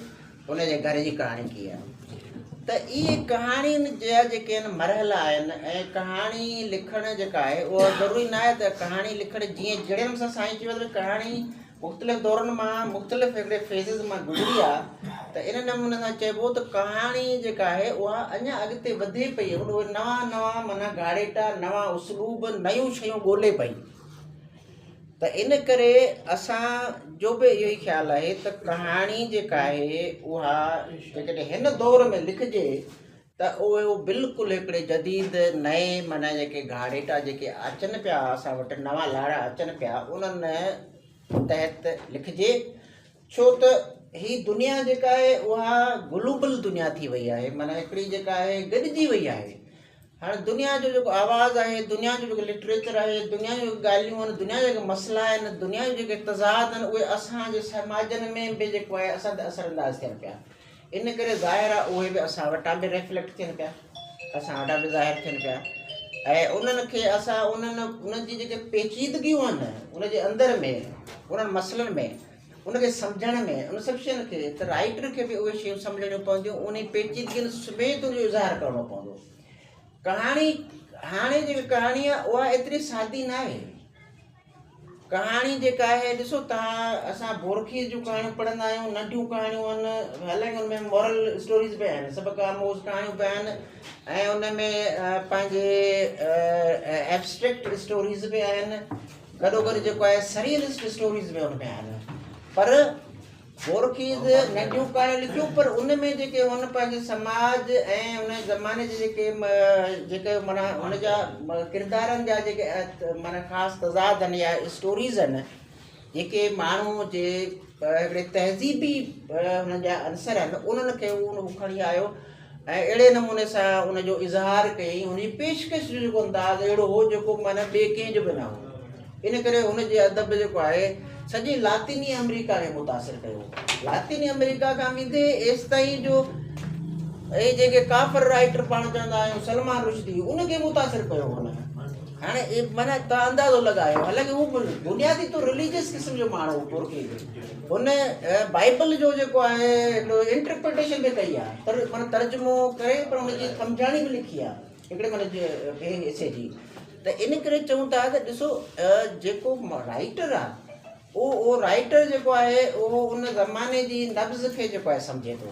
ان جي گهر جي ڪهاڻي ڪي آهي ته اهي ڪهاڻين جا جيڪي آهن مرحلا آهن ۽ ڪهاڻي لکڻ جيڪا آهي اها ضروري نه آهي ته ڪهاڻي لکڻ جيئن جهڙي نموني سان سائين چيو ته ڪهاڻي مختلف دورن مان مختلف هڪڙي فيزز مان گذري آ ته ان نموني سان چئبو ته ڪهاڻي جيڪا آهي اها اڃا اڳتي وڌي پئي اهي نوان نوان معنيٰ گهاڙيٽا نوان اسلوب نيون شيون ڳولي پئي ته ان ڪري اسان جو به اهو ئي خيال آهي ته ڪهاڻي جيڪا آهي اها جيڪڏهن هن دور ۾ لکجي ته اهو بلڪل هڪڙي جديد نئين معنيٰ جيڪي گهاڙيٽا جيڪي اچن پيا اسان وٽ نوان لاڙا اچن پيا انهن تحت لکجي ڇو ته هي دنيا جيڪا آهي اها گلوبل دنيا ٿي وئي آهي معنيٰ هڪڙي جيڪا آهي گڏجي وئي آهي هاڻي دنيا جو جيڪو آواز آهي دنيا جو جيڪو لٽريچر آهي دنيا جون ڳالهيون آهن دنيا جا جيڪي مسئلا آهن دنيا جا جيڪي تضاد آهن اهي اسان جي سماجن ۾ به جيڪو آهي اسان تي اثر انداز ٿين پيا ان ڪري ظاهر آهي اهي به اسان وٽان به ريفليڪٽ ٿين پيا، اسان وٽان به ظاهر ٿين پيا ۽ انهن کي اسان انهن انهن جي جيڪي پيچيدگيون آهن ان جي اندر ۾ انهن مسئلن ۾ ان کي سمجهڻ ۾ ان سڀ شين کي ته رائيٽر کي به اهي شيون سمجهڻيون پونديون انهي پيچيدگين سميت ان جو اظهار ڪرڻو پوندو ڪهاڻي هاڻي جيڪا ڪهاڻي آهي اها ايتري سادي ناهي ڪهاڻي جيڪا آهي ڏسو توهان اسان بورخيس جون ڪهاڻيون پڙهندا آهيون ننڍيون ڪهاڻيون آهن حالانڪه ان ۾ مورل اسٽوريز به آهن سبق آموز ڪهاڻيون به آهن ۽ ان ۾ پنهنجي ايبسٽريڪٽ اسٽوريز به آهن گڏو گڏ جيڪو آهي سريئلسٽ اسٽوريز به ان ۾ آهن پر بورخيز ننڍيون ڪهاڻيون لکيون پر ان ۾ جيڪي هن پنهنجي سماج ۽ ان زماني جي جيڪي جيڪي معنيٰ هن جا ڪردارن جا جيڪي معنيٰ خاص تضاد آهن يا اسٽوريز آهن جيڪي ماڻهو جي هڪڙي تهذيبي هن جا عنصر آهن انهن کي هو کڻي آيو ۽ اهڙي نموني سان ان جو اظهار ڪيائين هن جي پيشڪش جو جيڪو انداز اهڙو هو جيڪو معنيٰ ٻئي ڪنهن جو به نه هو ان ڪري هن جي ادب جيڪو آهي سڄي لاطيني آمريڪا کي متاثر ڪيو لاطيني آمريڪا کان ويندي ايستائين جو اهي جيڪي ڪافر رائيٽر پاڻ چوندا آهيون سلمان رشدي ان کي متاثر ڪيو هن هاڻي معنيٰ توهان اندازو لڳايو حالانڪه هو بنيادي طور رليجس قسم جو ماڻهو هو پورڪي هن بائيبل جو جيڪو آهي هڪڙو انٽرپريٽيشن به ڪئي آهي تر معنيٰ ترجمو ڪري پر ان جي سمجهاڻي به لکي آهي هڪڙي معنيٰ ٻئي حصي جي. ته ان ڪري چئون ٿا ته ڏسو جيڪو رائيٽر آهي اهو اهو رائيٽر جيڪو آهي اهو ان زماني جي نبض کي جيڪو آهي سمجهي ٿو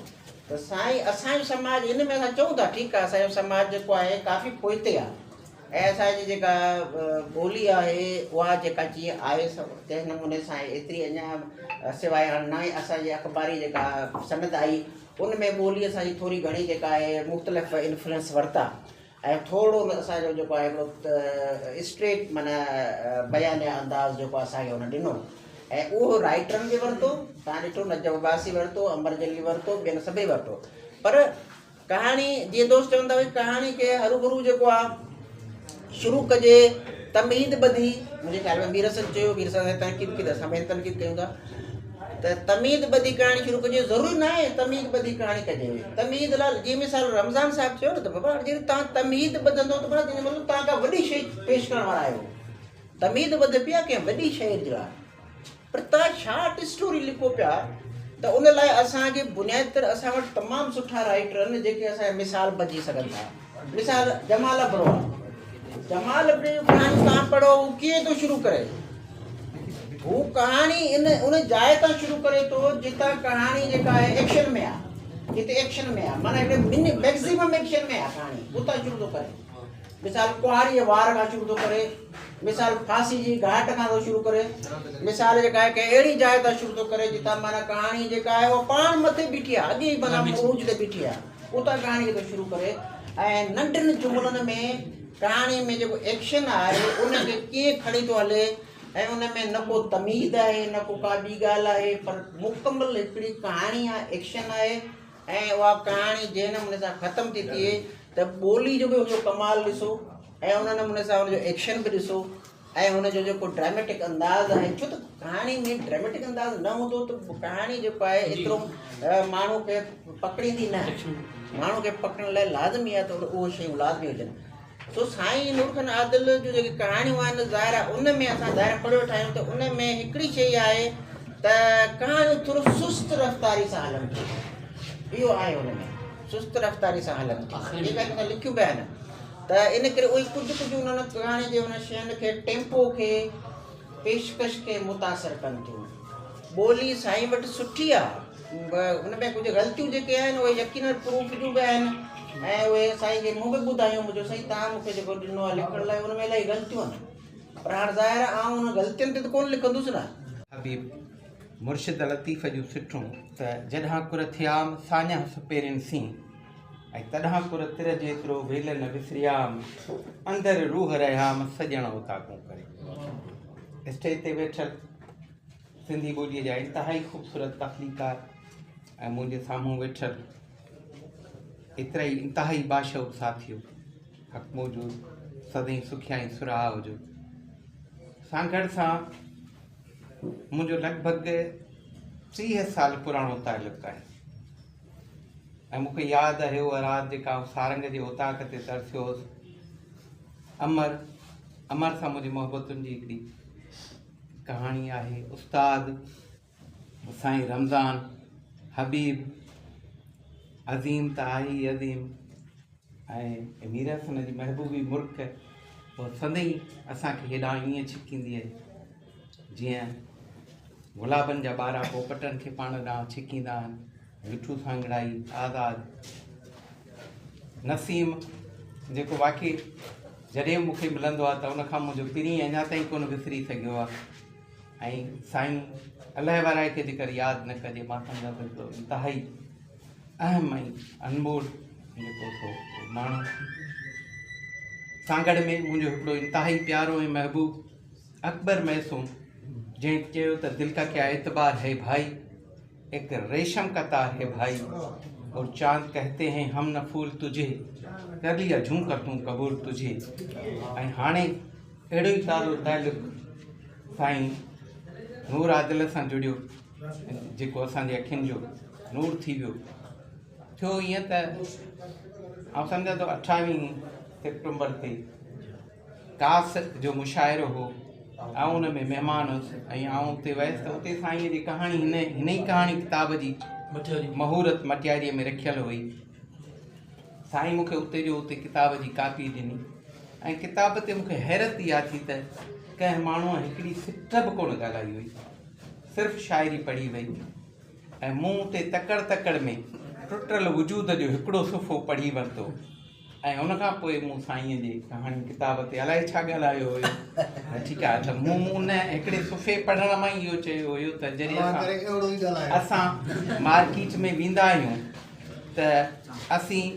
ته سائين اسان جو سماج ان ۾ اسان چئون ٿا ٺيڪ آهي اسان جو سماج جيڪو آهي ڪافي پوئتي آهي ۽ اسان جي جيڪا ٻولي آهي اها جيڪا جيئن آهي تنهن نموني سان ايتري اڃا سواء هاڻي نئين اسان جي اخباري جيڪا سند آئي ان ۾ ٻولي اسان جي ٿوري گهڻي جيڪا آهي مختلف انفلوئنس ورتا ۽ ٿورڙو اسان جو جيڪو آهي هڪڙو اسٽريٽ معنيٰ بيانيه انداز جيڪو اسان کي هن ڏنو ۽ اهو رائيٽرن به ورتو توهان ڏٺو نجف عباسي ورتو امر جليل ورتو ٻين سڀئي ورتو پر ڪهاڻي جيئن دوست چون ٿا ڀئي ڪهاڻي کي هروڀرو جيڪو آهي شروع ڪجي تمهيد ٻڌي منهنجي خيال ۾ مير حسن چيو مير حسن تنقيد ڪئي ته اسان به تنقيد ڪيون ٿا ته تمهيد ٻڌي ڪهاڻي شروع ڪجي ضروري نه آهي تمهيد ٻڌي ڪهاڻي ڪجي تمهيد لاء جيئن مثال رمضان صاحب چيو نه ته بابا جيڪڏهن توهان تمهيد ٻڌندو ته معنيٰ تنهن جو مطلب توهان ڪا وڏي شيء پيش ڪرڻ وارا آهيو تمهيد ٻڌبي آهي ڪنهن وڏي شيء جي لاء پر توهان شارٽ اسٽوري لکو پيا ته ان لاء اسان کي بنيادي طرح اسان وٽ تمام سٺا رائيٽر آهن جيڪي اسان جا مثال بنجي سگهن ٿا مثال جمال ابڙو آهي جمال ابڙي جون ڪهاڻيون توهان پڙهو هو ڪيئن ٿو شروع ڪري هو ڪهاڻي ان ان جاء تان شروع ڪري ٿو جتان ڪهاڻي جيڪا آهي ايڪشن ۾ آهي جتي ايڪشن ۾ آهي معنيٰ هڪڙي مني ميڪزيمم ايڪشن ۾ آهي ڪهاڻي اتان شروع ٿو ڪري مثال ڪهاڙي جي وار کان شروع ٿو ڪري مثال ڦاسي جي گهاٽ کان ٿو شروع ڪري مثال جيڪا آهي ڪنهن اهڙي جاء تان شروع ٿو ڪري جتان معنيٰ ڪهاڻي جيڪا آهي اها پاڻ مٿي بيٺي آهي اڳي ئي معنيٰ عروج تي بيٺي آهي اتان ڪهاڻي کي ٿو شروع ڪري ۽ ننڍن جملن ۾ ڪهاڻي ۾ جيڪو ايڪشن آهي ان کي ڪيئن کڻي ٿو هلي ۽ ان ۾ نه ڪو تمهيد آهي نه ڪو ڪا ٻي ڳالهه آهي پر مڪمل هڪڙي ڪهاڻي آهي ايڪشن آهي ۽ اها ڪهاڻي جنهن نموني سان ختم ٿي ٿئي ته ٻولي جو به ان جو ڪمال ڏسو ۽ ان نموني سان ان جو ايڪشن به ڏسو ۽ ان جو جيڪو ڊراميٽڪ انداز آهي ڇو ته ڪهاڻي ۾ ڊراميٽڪ انداز نه هوندو ته ڪهاڻي جيڪو آهي ايترو ماڻهو کي پڪڙيندي نه ماڻهو کي پڪڙڻ لاء لازمي آهي ته اهو شيون لازمي هجن سو سائين نور خان عادل جون جيڪي ڪهاڻيون آهن ظاهر آهي ان ۾ اسان ظاهر پڙهيو ويٺا آهيون ته ان ۾ هڪڙي شيء آهي ته ڪهاڻيون ٿورو سست رفتاري سان هلن ٿيون اهو آهي ان ۾ سست رفتاري سان هلن ٿيون جيڪا لکيون به آهن ته ان ڪري اهي ڪجهه ڪجهه انهن ڪهاڻي جي انهن شين کي ٽيمپو کي پيشڪش کي متاثر ڪن ٿيون. ٻولي سائين وٽ سٺي آ ان ۾ ڪجهه غلطيون جيڪي آهن اهي يقينن پروف جون به آهن ۽ اهي سائين کي مون به ٻڌايون مون چيو سائين توهان مون کي جيڪو ڏنو آ لکڻ لاء ان ۾ الاهي غلطيون آهن پر هاڻ ظاهر آ آئون انهن غلطين تي ته ڪونه لکندس نه. حبيب مرشد لطيف جون سٽون ته جڏهان ڪر ٿيام ساڃاهه سپيرين سين. ۽ تڏهان ڪر تر جيترو ويل نه وسريام، اندر روح رهيام سڄڻ اوطاقون ڪري. اسٽيج تي ويٺل سنڌي ٻوليء جا انتهائي خوبصورت تخليقار ۽ منهنجي سامهون ويٺل ايترا ئي انتهائي باشعور ساٿيو، حق موجود سدائين سکيا ۽ سرها هجو. سانگهڙ سان منهنجو لڳ ڀڳ 30 سال پراڻو تعلق آهي. ۽ مون کي ياد آهي اها رات جيڪا آئون سارنگ جي اوطاق تي ترسيو هوس. امر، امر سان منهنجي محبتن جي هڪڙي ڪهاڻي آهي. استاد، سائين رمضان، حبيب، عظيم ته آهي ئي عظيم ۽ مير حسن جي محبوبي مرڪ اها سدائين اسان کي هيڏانهن ائين ڇڪيندي آهي جيئن گلابن جا ٻارا پوپٽن کي پاڻ ڏانهن ڇڪيندا آهن. مٺو سانگهڙائي، آزاد نسيم جيڪو واقعي جڏهن به مون کي ملندو آهي ته ان کان منهنجو پرين اڃا تائين ڪونه وسري سگهيو آهي ۽ سائين الله وارائي کي جيڪر ياد نه ڪجي مان سمجهان ٿو هڪڙو انتهائي اهم ۽ انمول جيڪو سو ماڻهو سانگهڙ ۾ منهنجو هڪڙو انتهائي پيارو ۽ محبوب اڪبر معصوم جنهن چيو ته دل کا ڪيا اعتبار هي ڀائي ايڪ ريشم کا تار هي ڀائي اور چاند ڪهتي هين هم نه ڦول تجهي ڪر ليا جهونڪر تون قبول تجهي ۽ هاڻي اهڙو ئي تازو تعلق سائين نور عادل سان جڙيو جيڪو اسان جي اکين جو نور ٿي ويو ٿيو ائين ته آئون سمجهان ٿو اٺاويهين سيپٽمبر تي ڪاس جو مشاعرو هو آئون ان ۾ مهمان هوس ۽ آئون اتي ويس ته اتي سائينء جي ڪهاڻي هن هن ئي ڪهاڻي ڪتاب جي مهورت مٽياريء ۾ رکيل هئي سائين مون کي اتي جو اتي ڪتاب جي ڪاپي ڏني ۽ ڪتاب تي مون کي حيرت اها ٿي ته ڪنهن ماڻهوء هڪڙي سٽ به ڪونه ڳالهائي هئي، صرف شاعري پڙهي وئي ۽ مون اتي تڪڙ تڪڙ ۾ ٽٽل وجود جو هڪڙو صفحو پڙهي ورتو ۽ ان کان پوء مون سائينء جي ڪهاڻي ڪتاب تي الائي ڇا ڳالهايو هيو. ٺيڪ آهي ته مون ان هڪڙي صفحي پڙهڻ مان ئي اهو چيو هيو ته جڏهن اسان مارڪيٽ ۾ ويندا آهيون ته اسين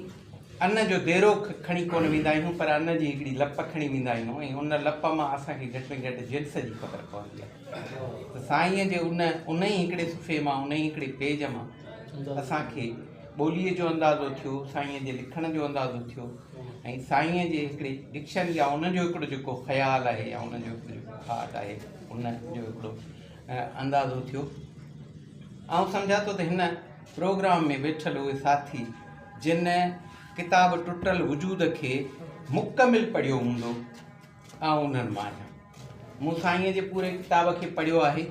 ان جو ديرو کڻي ڪونه ويندا آهيون پر ان جي هڪڙي لپ کڻي ويندا آهيون ۽ ان لپ مان اسان کي گهٽ ۾ گهٽ جنس جي خبر پوندي آهي ته سائينء جي ان ان ئي هڪڙي صفحي مان ان ئي هڪڙي پيج مان اسان کي ٻوليء جو اندازو ٿيو، سائينء جي لکڻ جو اندازو ٿيو ۽ سائينء جي هڪڙي ڊڪشن يا ان جو هڪڙو جيڪو خيال آهي يا ان جو هڪڙو جيڪو ٿاٽ آهي ان جو هڪڙو اندازو ٿيو. آئون سمجهان ٿو ته هن پروگرام ۾ ويٺل اهي ساٿي جن ڪتاب ٽٽل وجود کي مڪمل پڙهيو هوندو آئون انهن مان آهيان. مون سائينء جي پوري ڪتاب کي پڙهيو آهي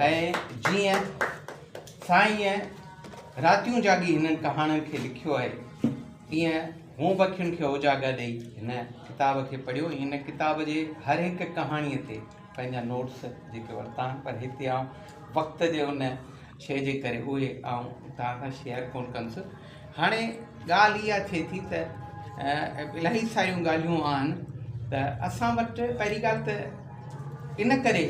۽ جيئن سائينء راتيون جاڳي هنن ڪهاڻين کي لکيو آهي تيئن مون به اکين کي اوجاڳا ڏئي هن ڪتاب کي پڙهيو ۽ هن ڪتاب جي هر هڪ ڪهاڻيء تي پنهنجا نوٽس جيڪي ورتا آهن پر هتي آئون وقت جي ان شيء جي ڪري اهي آئون توهان سان شيئر ڪونه ڪندس. هاڻي ڳالهه اها ٿئي ٿي ته الاهي ساريون ڳالهيون آهن ته اسان وٽ پهرين ڳالهه ته ان ڪري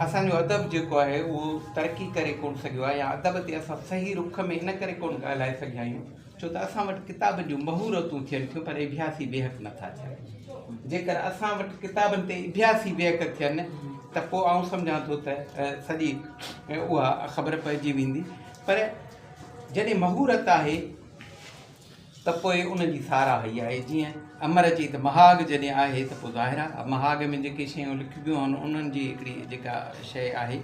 اسانجو ادب جيڪو آهي اهو ترقي ڪري ڪونه سگهيو آهي يا ادب تي اسان صحيح رخ ۾ ان ڪري ڪونه ڳالهائي سگهيا آهيون ڇو ته اسان وٽ ڪتابن جون مهورتون ٿين ٿيون پر اڀياسي ويهڪ نٿا ٿين. جيڪر اسان وٽ ڪتابن تي اڀياسي ويهڪ ٿين ته پوء آئون سمجهان ٿو ته سڄي اها خبر پئجي ويندي پر جڏهن مهورت آهي ته پوء ان جي ساراهه ئي آهي. جيئن امر چئي ته مهاڳ جڏهن آهي ته پوء ظاهر آهي مهاڳ ۾ جيڪي شيون لکبيون آهن انهن جي هڪڙي جيڪا شيء آهي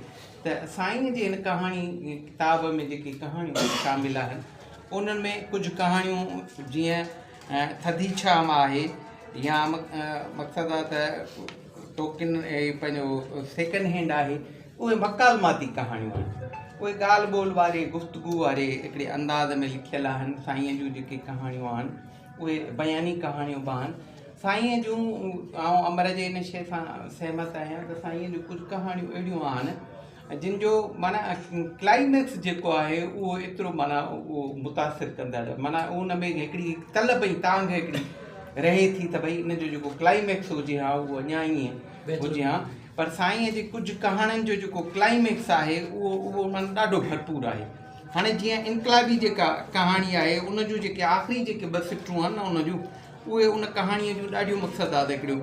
ته سائين جي هن ڪهاڻي ڪتاب ۾ جيڪي ڪهاڻيون شامل آهن انهن ۾ ڪجهه ڪهاڻيون جيئن ٿڌي ڇانو آهي يا مقصد آهي ته ٽوڪن پنهنجو سيڪنڊ هينڊ آهي اهي مڪالماتي ڪهاڻيون آهن اهي ڳالهه ٻولهه واري گفتگو واري هڪڙي انداز ۾ لکيل آهن سائينء جون جيڪي ڪهاڻيون آهن اهي بياني ڪهاڻيون به آهن سائينء جون آئون امر جي ان شيء سان سهمت آهيان ته سائينء جون ڪجهه ڪهاڻيون اهڙيون آهن جن جو معنيٰ ڪلائميڪس جيڪو آهي اهو ايترو معنيٰ اهو متاثر ڪندڙ معنيٰ ان ۾ هڪڙي طلب ۽ تانگهه هڪڙي رهي ٿي ته ڀئي ان جو جيڪو ڪلائميڪس هجي ها اهو اڃا ائين هجي ها پر سائينء جي ڪجهه ڪهاڻين جو جيڪو ڪلائميڪس آهي اهو اهو معنيٰ ڏاڍو ڀرپور آهي هاڻي جيئن انقلابي جيڪا ڪهاڻي آهي ان جون جيڪي آخري جيڪي ٻه سٽون آهن نه ان جون اهي ان ڪهاڻيء جون ڏاڍيون مقصدات هڪڙيون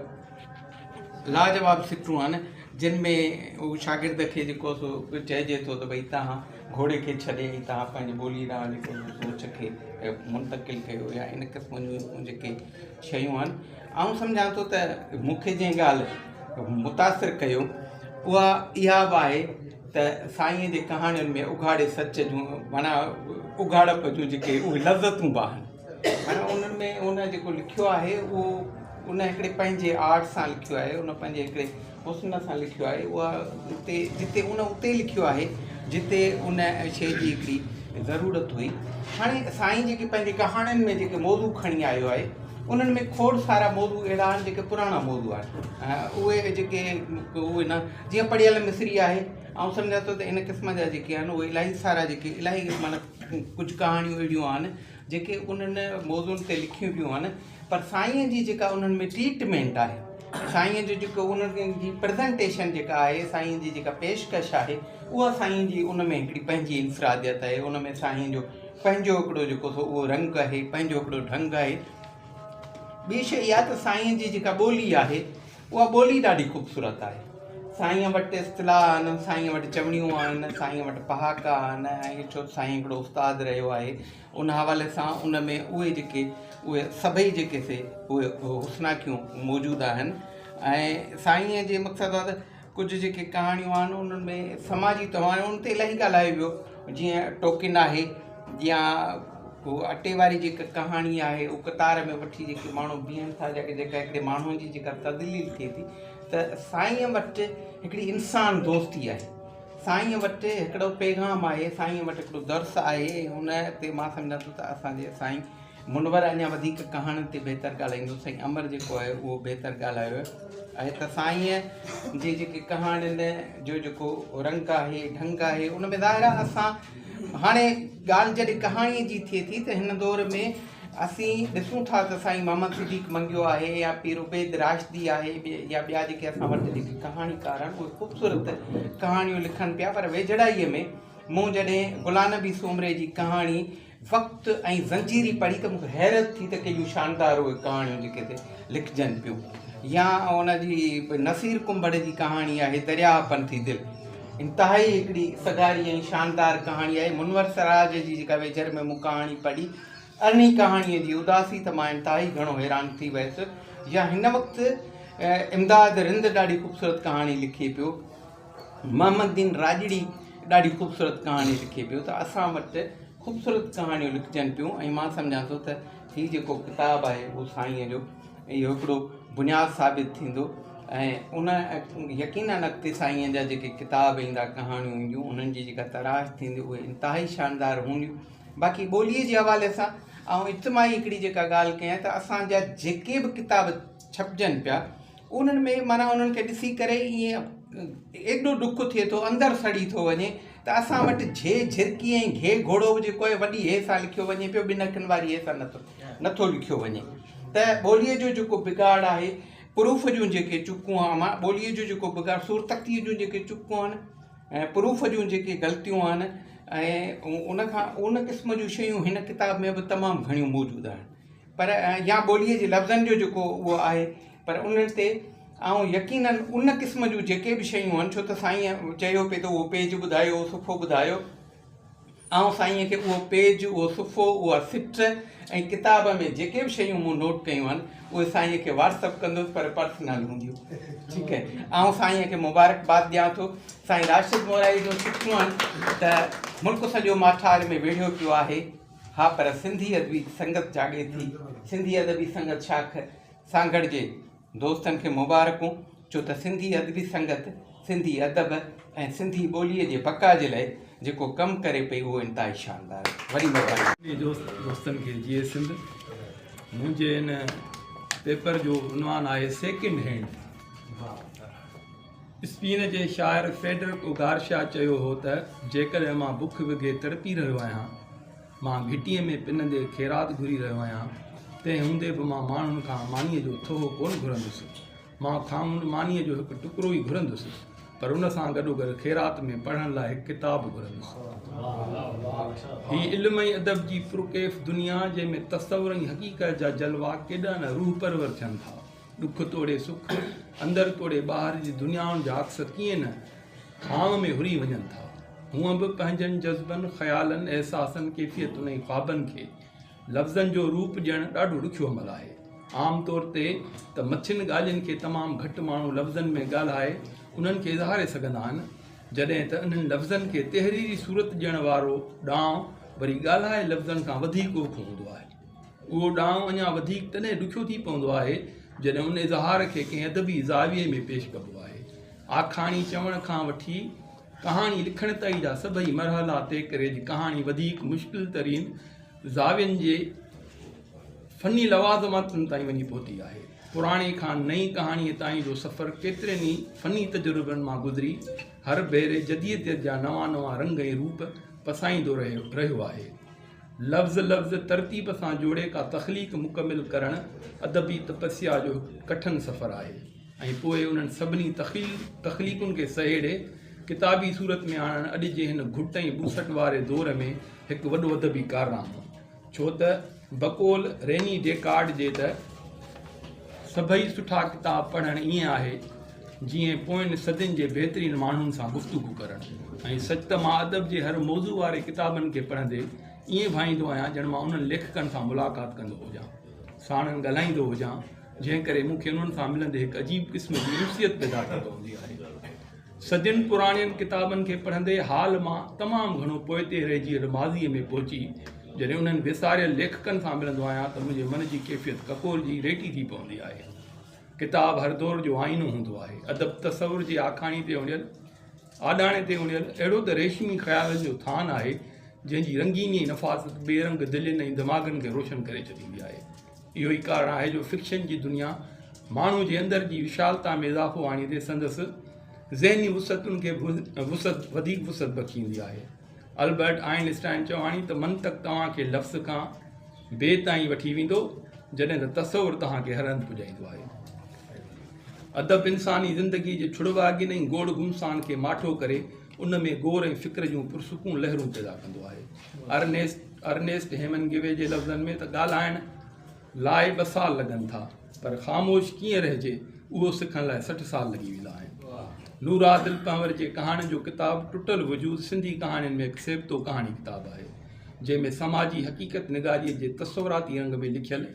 لاجواب سٽون آهن جن ۾ هو شاگرد کي جيڪو سو چئجي ٿو ته ڀئي توهان گهوڙي کي ڇڏي ۽ توهان پنهنجي ٻولي ڏانهن جيڪو سوچ کي منتقل ڪيو يا ان قسم جون جيڪي شيون آهن آئون سمجهان ٿو ته مون کي جنهن ڳالهه متاثر ڪيو اها اها به آهي ته سائينء جي ڪهاڻين ۾ اگهاڙي سچ جون معنيٰ اگهاڙپ جون جيڪي اهي لذتون به آهن معنيٰ انهن ۾ ان جيڪو لکيو آهي اهو ان هڪڙي پنهنجي آرٽ سان لکيو آهي ان پنهنجي هڪڙي حسن سان لکيو آهي اها اتي جتي ان اتي لکيو آهي جتي ان شيء جي هڪڙي ضرورت هئي هاڻي سائين جيڪي پنهنجي ڪهاڻين ۾ جيڪي موضوع کڻي آيو آهي انهن ۾ کوڙ سارا موضوع اهڙا آهن جيڪي پراڻا موضوع آهن اهي جيڪي اهي نه جيئن پڙهيل مصري آهي آئون سمجهان ٿو ته ان قسم جا جيڪي آهن اهي الاهي سارا جيڪي الاهي معنيٰ ڪجهه ڪهاڻيون اهڙيون آهن جيڪي انهن موضوعن تي لکيون ويون آهن پر سائينء جي جيڪا انهن ۾ ٽريٽمينٽ آهي سائينء جو جيڪو انهن جي پرزنٽيشن جيڪا آهي سائينء جي جيڪا پيشڪش آهي اها سائينء جي ان ۾ هڪڙي پنهنجي انفراديت آهي ان ۾ سائينء جو پنهنجو هڪڙو جيڪو سو اهو رنگ آهي پنهنجو هڪڙو ڍنگ آهي ٻي شيء اها ته سائينء جي جيڪا ٻولي آهي اها ٻولي ڏاڍي خوبصورت آهي. سائينء وٽ اصطلاح آهن، سائينء وٽ چوڻيون آهن، سائينء وٽ پهاڪا آهن ۽ ڇو ته سائين هڪڙو استاد رهيو آهي، ان حوالي سان ان ۾ اهي جيڪي اهي سڀئي جيڪي سي اهي حسناڪيون موجود آهن ۽ سائينء جي مقصد آهي ته ڪجهه جيڪي ڪهاڻيون آهن انهن ۾ سماجي طور ان تي الاهي ڳالهايو ويو جيئن ٽوڪن آهي يا هو اٽي واري جيڪا ڪهاڻي آهي اهو قطار ۾ وٺي جيڪي ماڻهو بيهن ٿا جيڪا جيڪا هڪڙي ماڻهوء جي جيڪا تذليل ٿئي ٿي ته سائينء وٽ هڪڙي انسان دوستي آهي سائينء وٽ هڪڙو پيغام آهي سائينء وٽ هڪڙو درس آهي ان تي مان سمجهان ٿو ته اسان جي سائين منور اڃا وڌيڪ ڪهاڻين تي بهتر ڳالهائيندو سائين امر جيڪو آهي اهو بهتر ڳالهايو آهي ته سائينء جي جيڪي ڪهاڻين جو جيڪو رنگ آهي ڍنگ آهي ان ۾ ظاهر آهي اسان هاڻي ڳالهه جڏهن ڪهاڻيء جي ٿئي ٿي ته هن دور ۾ اسين ڏسون ٿا ته سائين محمد صديق منگيو آهي يا پير عبيد راشدي آهي يا ٻيا جيڪي اسان وٽ جيڪي ڪهاڻيڪار آهن اهي خوبصورت ڪهاڻيون لکن پيا پر ويجهڙائيء ۾ مون جڏهن غلام نبي سومري جي ڪهاڻي وقت ۽ زنجيري پڙهي ته مون کي حيرت ٿي ته ڪيڏيون شاندار اهي ڪهاڻيون جيڪي هتي لکجن پيون يا ان جي نصير ڪنڀڙ جي ڪهاڻي آهي درياهه پنٿي دل انتهائي هڪڙي سگهاري ۽ شاندار ڪهاڻي آهي منور سراج جي جيڪا ويجهر ۾ مون ڪهاڻي پڙهي ارڙهين ڪهاڻيء جي اداسي ته مان انتهائي گهڻو حيران ٿي ويس يا هن وقت امداد رند ڏاڍي خوبصورت ڪهاڻي لکي پيو محمد دين راڄڙي ڏاڍي خوبصورت ڪهاڻي لکي پيو ته اسان وٽ خوبصورت ڪهاڻيون لکجن پيون ۽ مان سمجهان ٿو ته هي جيڪو ڪتاب آهي اهو سائينء جو اهو هڪڙو بنياد ثابت ٿيندو ۽ ان يقينن اڳتي سائينء جا جيڪي ڪتاب ايندا ڪهاڻيون اينديون انهن جي جيڪا تراش ٿيندي اهي انتهائي شاندار هونديون باقي ٻوليء جي حوالي سان آئون اجتماعي هڪڙي جيڪا ڳالهه ڪيان ته اسان جا جيڪي به ڪتاب ڇپجن پيا انهن ۾ معنيٰ انهن کي ڏسي ڪري ائين ايڏو ڏک ٿئي ٿو اندر سڙي ٿو وڃي ته اسان وٽ جھي جھرڪي ۽ گھي گھوڙو به جيڪو آهي وڏي هي سان لکيو وڃي پيو ٻن اکين واري هي سان نٿو نٿو لکيو وڃي ته ٻوليء جو جيڪو بگاڙ آهي پروف جون جيڪي چڪون آهن ٻوليء جو جيڪو بگاڙ صورتختيء جون جيڪي چڪون آهن ۽ پروف جون جيڪي غلطيون آهن ۽ ان کان ان قسم جون شيون هن ڪتاب ۾ به تمام گھڻيون موجود آهن پر يا ٻوليء جي لفظن جو جيڪو اهو آهي پر انهن تي آئون يقينن ان قسم جون جيڪي به شيون آهن ڇو ته سائينء چيو پئي ته اهو پيج ٻڌايو اهو صفحو ٻڌايو آئون سائينء کي اهو پيج اهو صفحو اها سٽ ۽ ڪتاب ۾ جيڪي به شيون مون نوٽ ڪيون آهن اهي سائينء کي واٽس اپ ڪندس پر پرسنل هونديون ٺيڪ آهي آئون سائينء کي مبارڪباد ڏيان ٿو سائين راشد مورائي جون سٽون آهن ته ملڪ سڄو ماٺار ۾ ويڙهيو پيو آهي ها پر سنڌي ادبي سنگت جاڳي ٿي. سنڌي ادبي سنگت شاخ سانگهڙ جي دوستن کي مبارڪون ڇو ته سنڌي ادبي سنگت سنڌي ادب ۽ سنڌي ٻوليء جي بقا جي لاء جيڪو ڪم ڪري پئي اهو انتهائي شاندار آهي. وڏي مهرباني. سڀني دوستن کي جيئي سنڌ. منهنجي هن پيپر جو عنوان آهي سيڪنڊ هينڊ. اسپين جي شاعر فيڊرڪو گارشيا چيو هو ته جيڪڏهن مان بک وگهي تڙپي رهيو آهيان، مان گهٽيء ۾ پنندي خيرات گهري رهيو آهيان، تنهن هوندي به مان ماڻهن کان مانيء جو ٿوهو ڪونه گهرندس. مان کانئن مانيء جو هڪ ٽڪرو ئي گهرندس، پر ان سان گڏوگڏ خيرات ۾ پڙهڻ لاء هڪ ڪتاب گهرندس. هي علم ۽ ادب جي پرڪيف دنيا، جنهن ۾ تصور ۽ حقيقت جا جلوا ڪيڏا نه روح پرور ٿين ٿا. ڏک توڙي سک، اندر توڙي ٻاهر جي دنيائن جا عڪس ڪيئن نه ٿانء ۾ هري وڃن ٿا. هونء به پنهنجن جذبن، خيالن، احساسن، ڪيفيتن ۽ خوابن کي لفظن جو روپ ڏيڻ ڏاڍو ڏکيو عمل آهي. عام طور تي ته مٿين ڳالهين کي تمام گهٽ ماڻهو لفظن ۾ ڳالهائي انهن کي اظهاري سگهندا آهن، جڏهن ته انهن لفظن کي تحريري صورت ڏيڻ وارو ڏانء وري ڳالهائي لفظن کان وڌيڪ اوکو هوندو آهي. اهو ڏانء اڃا وڌيڪ تڏهن ڏکيو ٿي پوندو آهي، جڏهن ان اظهار کي ڪنهن ادبي زاويي ۾ پيش ڪبو آهي. آکاڻي چوڻ کان وٺي ڪهاڻي لکڻ تائين جا سڀئي مرحلا طئي ڪري اڄ ڪهاڻي وڌيڪ مشڪل ترين زاوين جي فني لوازماتن تائين وڃي پهتي آهي. پراڻي کان نئين ڪهاڻيء تائين جو سفر ڪيترين ئي فني تجربن مان گذري هر ڀيري جديديت جا نوان نوان رنگ ۽ روپ پسائيندو رهيو آهي. لفظ لفظ ترتيب سان جوڙي ڪا تخليق مڪمل ڪرڻ ادبي تپسيا جو هڪ ڪٺن سفر آهي ۽ پوء انهن سڀني تخليقن کي سهيڙي ڪتابي صورت ۾ آڻڻ اڄ جي هن گهٽ ۽ ٻوسٽ واري دور ۾ هڪ وڏو ادبي ڪارنامو ڇو ته بقول ريني ڊيڪارڊ جي ته سڀئي سٺا ڪتاب پڙهڻ ائين آهي جيئن پوين صدين جي بهترين ماڻهن سان گفتگو ڪرڻ ۽ سچ ته مان ادب جي هر موضوع واري ڪتابن کي پڙهندي ائين ڀائيندو آهيان ڄڻ مان انهن ليکڪن سان ملاقات ڪندو هجان ساڻن ڳالهائيندو هجان جنهن ڪري مون کي انهن سان ملندي هڪ عجيب قسم جي انسيت پيدا ٿي پوندي آهي. صدين پراڻين ڪتابن کي پڙهندي حال مان تمام گهڻو پوئتي رهجي ويل ماضيء ۾ پهچي جڏهن انهن وساريل ليکڪن سان ملندو آهيان ته منهنجي من جي ڪيفيت ڪڪورجي ريٽي ٿي پوندي آهي. ڪتاب هر دور جو آئينو هوندو آهي. ادب تصور جي آکاڻي تي اڻيل، آڏاڻي تي اڻيل اهڙو ته ريشمي خيالن جو ٿان آهي، جنهن جي رنگيني ۽ نفاست بي رنگ دلين ۽ دماغن کي روشن ڪري ڇڏيندي آهي. اهو ئي ڪارڻ آهي جو فڪشن جي دنيا ماڻهو جي اندر جي وشالتا ۾ اضافو آڻيندي سندس ذهني وسعتن کي به وسعت وڌيڪ وسعت بخشيندي آهي. البرٽ آئن اسٽائن چواڻي ته منطق توهان کي لفظ کان بي تائين وٺي ويندو جڏهن ته تصور توهان کي هر هنڌ پڄائيندو آهي. ادب انساني زندگيء جي ڇڙواڳين ۽ گوڙ گهمسان کي ماٺو ڪري ان ۾ غور ۽ فڪر جون پرسڪون لهرون پيدا ڪندو آهي. ارنيسٽ هيمنگوي جي لفظن ۾ ته ڳالهائڻ لاء ٻه سال لڳن ٿا پر خاموش ڪيئن رهجي اهو سکڻ لاء 60 سال لڳي ويندا آهن. نور عادل پنهور جي ڪهاڻين جو ڪتاب ٽٽل وجود سنڌي ڪهاڻين ۾ هڪ سيبتو ڪهاڻي ڪتاب آهي جنهن ۾ سماجي حقيقت نگاريء جي تصوراتي رنگ ۾ لکيل